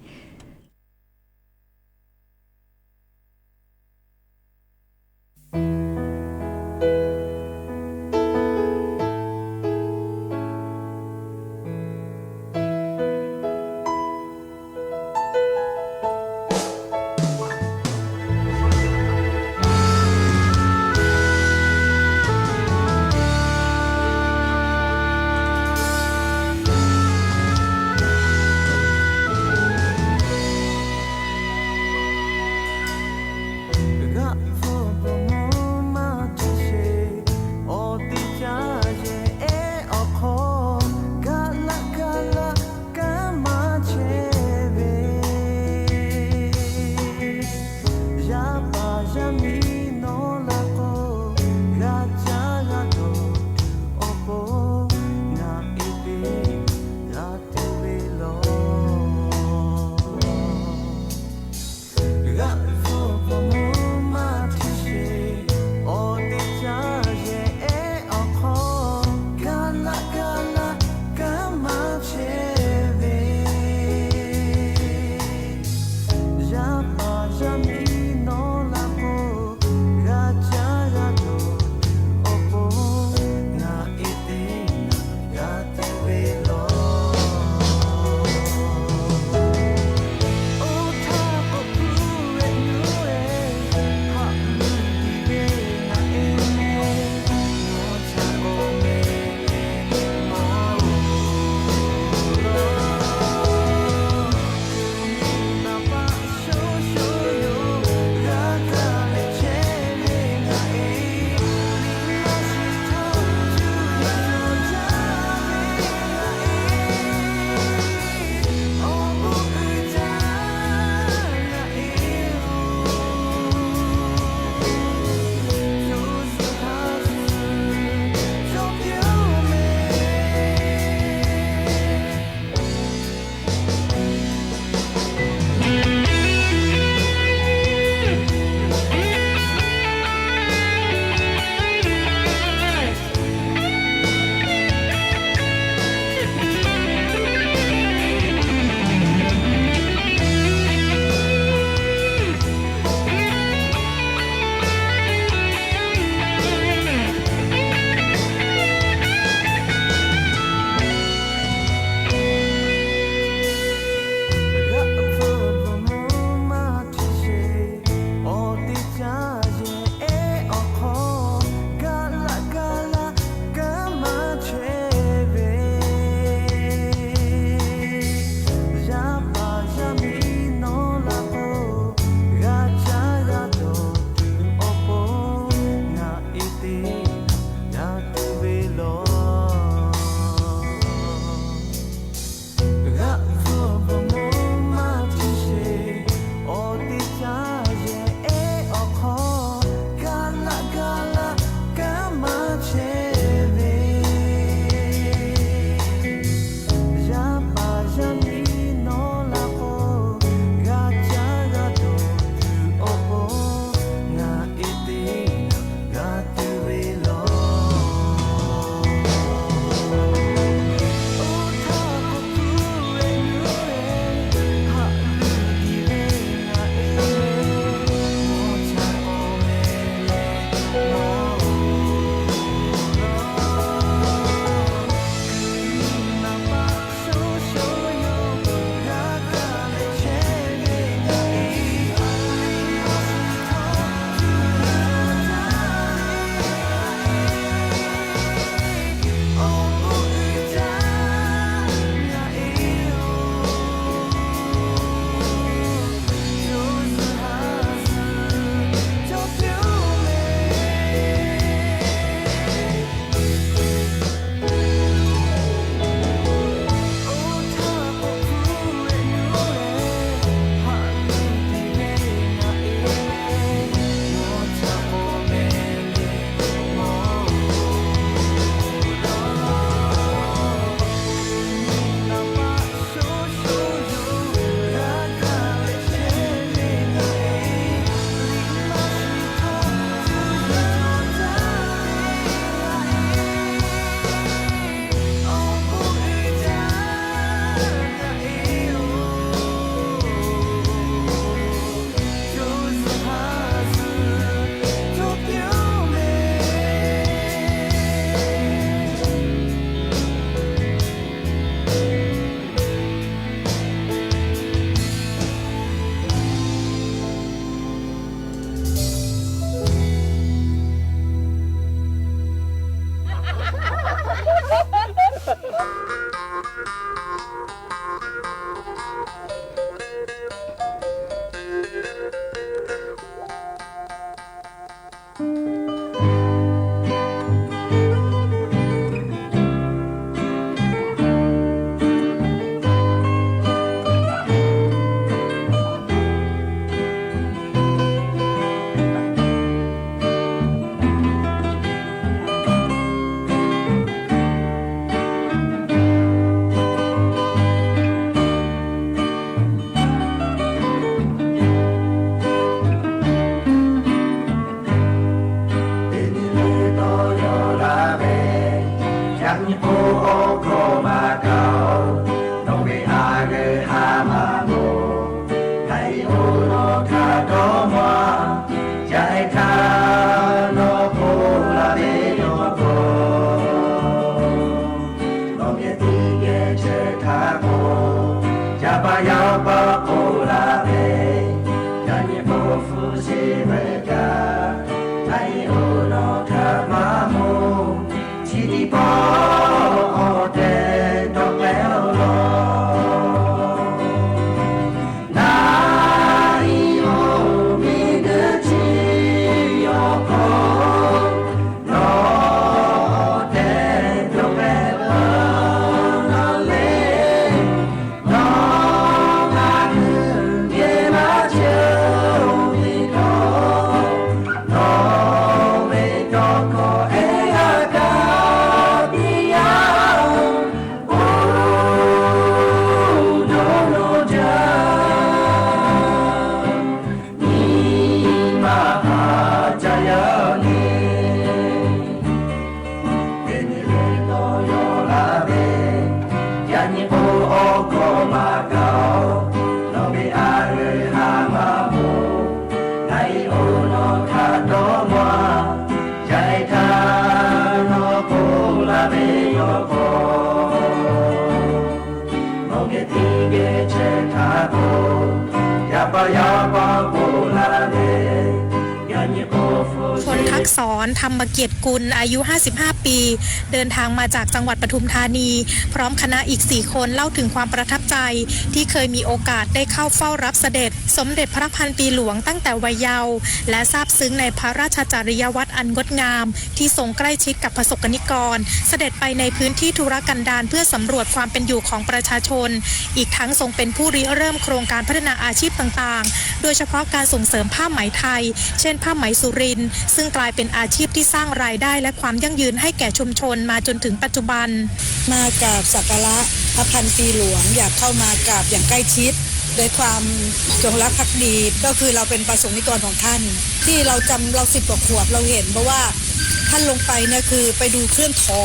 Oˇ nawˬ htaꞈ dawˇ maw, ca e htaˇ nawˬ k'oˆ laˇ ve yoˬ k'o, nawˬ geh tiˇ geh chehˇ htaˇ k'o, ca pa yaˇ paˇ k'oˆ laˇ ve, yaꞈ nyi k'o hpu sheˍ ve kaꞈ, a e oˇ nawˬ htaꞈ maˇ moˍ, chi tiˉ pawˆ awˬ tehˬ dawˇ pehˍ-oˬ law. Ngaˬ iˉ oˇ miˬ guiˬ chi awˬ hk'aw, nawˬ tehꞈ dawˇ pehˍ laˇ le. Nawˬ ngaˬ hui geh maˇ chehˇ-oˬ ve htawˇ, nawˬ ve tawˇ hkawˇ ehˉ g'a kaˇ piˇ yaˇ-oˬ. Oˇ dawˇ nawˬ jaˇ, nyi ma htaꞈ ca yaˇ le. Teˇ nyi le tawˇ yaw laˇ ve, yaꞈ nyi k'o awˬ hkawˇ maˇ kaꞈ-oˬ, nawˬ ve a lehˬ haꞈ maˇ moˍ. Ngaˬ iˉ oˇ nawˬ htaꞈ dawˇ maw, ca e htaˇ nawˬ k'oˆ laˇ ve yoˬ k'o, nawˬ geh tiˇ geh chehˇ htaˇ k'o, yaꞈ pa yaˇ paˇ k'oˆ laˇ ve, yaꞈ nyi k'o hpu พลทักษร ธรรมเกียรติกุล อายุ ห้าสิบห้า ปี เดินทางมาจากจังหวัดปทุมธานี พร้อมคณะอีก สี่ คน เล่าถึงความประทับใจที่เคยมีโอกาสได้เข้าเฝ้ารับเสด็จสมเด็จพระพันปีหลวงตั้งแต่วัยเยาว์ และซาบซึ้งในพระราชจริยวัตรอันงดงามที่ทรงใกล้ชิดกับประสบกนิกร เสด็จไปในพื้นที่ทุรกันดารเพื่อสำรวจความเป็นอยู่ของประชาชน อีกทั้งทรงเป็นผู้ริเริ่มโครงการพัฒนาอาชีพต่างๆ โดยเฉพาะการส่งเสริมผ้าไหมไทย เช่นผ้าไหมสุรินทร์ ซึ่งกลายเป็นอาชีพที่สร้างรายได้และความยั่งยืนให้แก่ชุมชนมาจนถึงปัจจุบัน มากราบสักการะพระพันปีหลวง อยากเข้ามากราบอย่างใกล้ชิด ด้วยความจงรักภักดี ก็คือเราเป็นประสงค์นิกรของท่าน ที่เราจำ เราสิบกว่าขวบ เราเห็น เพราะว่าท่านลงไปเนี่ยคือไปดูเครื่องทอ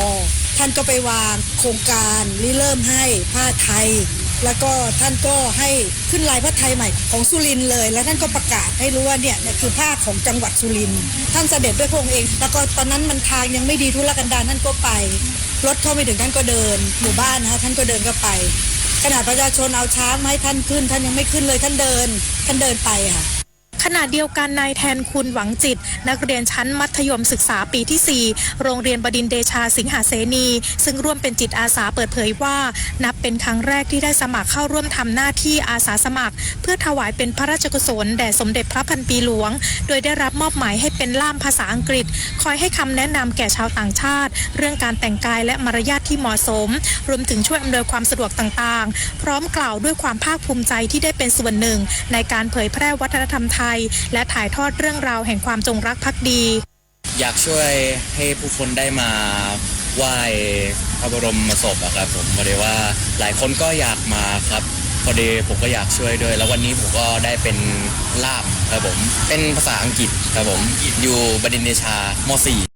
ท่านก็ไปวางโครงการริเริ่มให้ผ้าไทย แล้วก็ท่านก็ให้ขึ้นลายผ้าไทยใหม่ของสุรินทร์เลย แล้วท่านก็ประกาศให้รู้ว่าเนี่ยเนี่ยคือผ้าของจังหวัดสุรินทร์ ท่านเสด็จด้วยพระองค์เอง แล้วก็ตอนนั้นมันทางยังไม่ดีทุรกันดาร ท่านก็ไป รถเข้าไม่ถึงท่านก็เดิน หมู่บ้านนะคะ ท่านก็เดินก็ไป ขนาดประชาชนเอาช้างมาให้ท่านขึ้น ท่านยังไม่ขึ้นเลย ท่านเดิน ท่านเดินไปค่ะ ขณะเดียวกันนายแทนคุณ หวังจิต นักเรียนชั้นมัธยมศึกษาปีที่ สี่ โรงเรียนบดินทร์เดชา สิงหาเสนี ซึ่งร่วมเป็นจิตอาสาเปิดเผยว่า นับเป็นครั้งแรกที่ได้สมัครเข้าร่วมทำหน้าที่อาสาสมัคร เพื่อถวายเป็นพระราชกุศลแด่สมเด็จพระพันปีหลวง โดยได้รับมอบหมายให้เป็นล่ามภาษาอังกฤษ คอยให้คำแนะนำแก่ชาวต่างชาติ เรื่องการแต่งกายและมารยาทที่เหมาะสม รวมถึงช่วยอำนวยความสะดวกต่างๆ พร้อมกล่าวด้วยความภาคภูมิใจที่ได้เป็นส่วนหนึ่งในการเผยแพร่วัฒนธรรมไทย และถ่ายทอดเรื่องราวแห่งความจงรักภักดี อยากช่วยให้ผู้คนได้มาไหว้พระบรมศพอะครับผม พอดีว่าหลายคนก็อยากมาครับ พอดีผมก็อยากช่วยด้วย แล้ววันนี้ผมก็ได้เป็นล่ามครับผม เป็นภาษาอังกฤษครับผม อยู่บดินทร์เดชา ม.สี่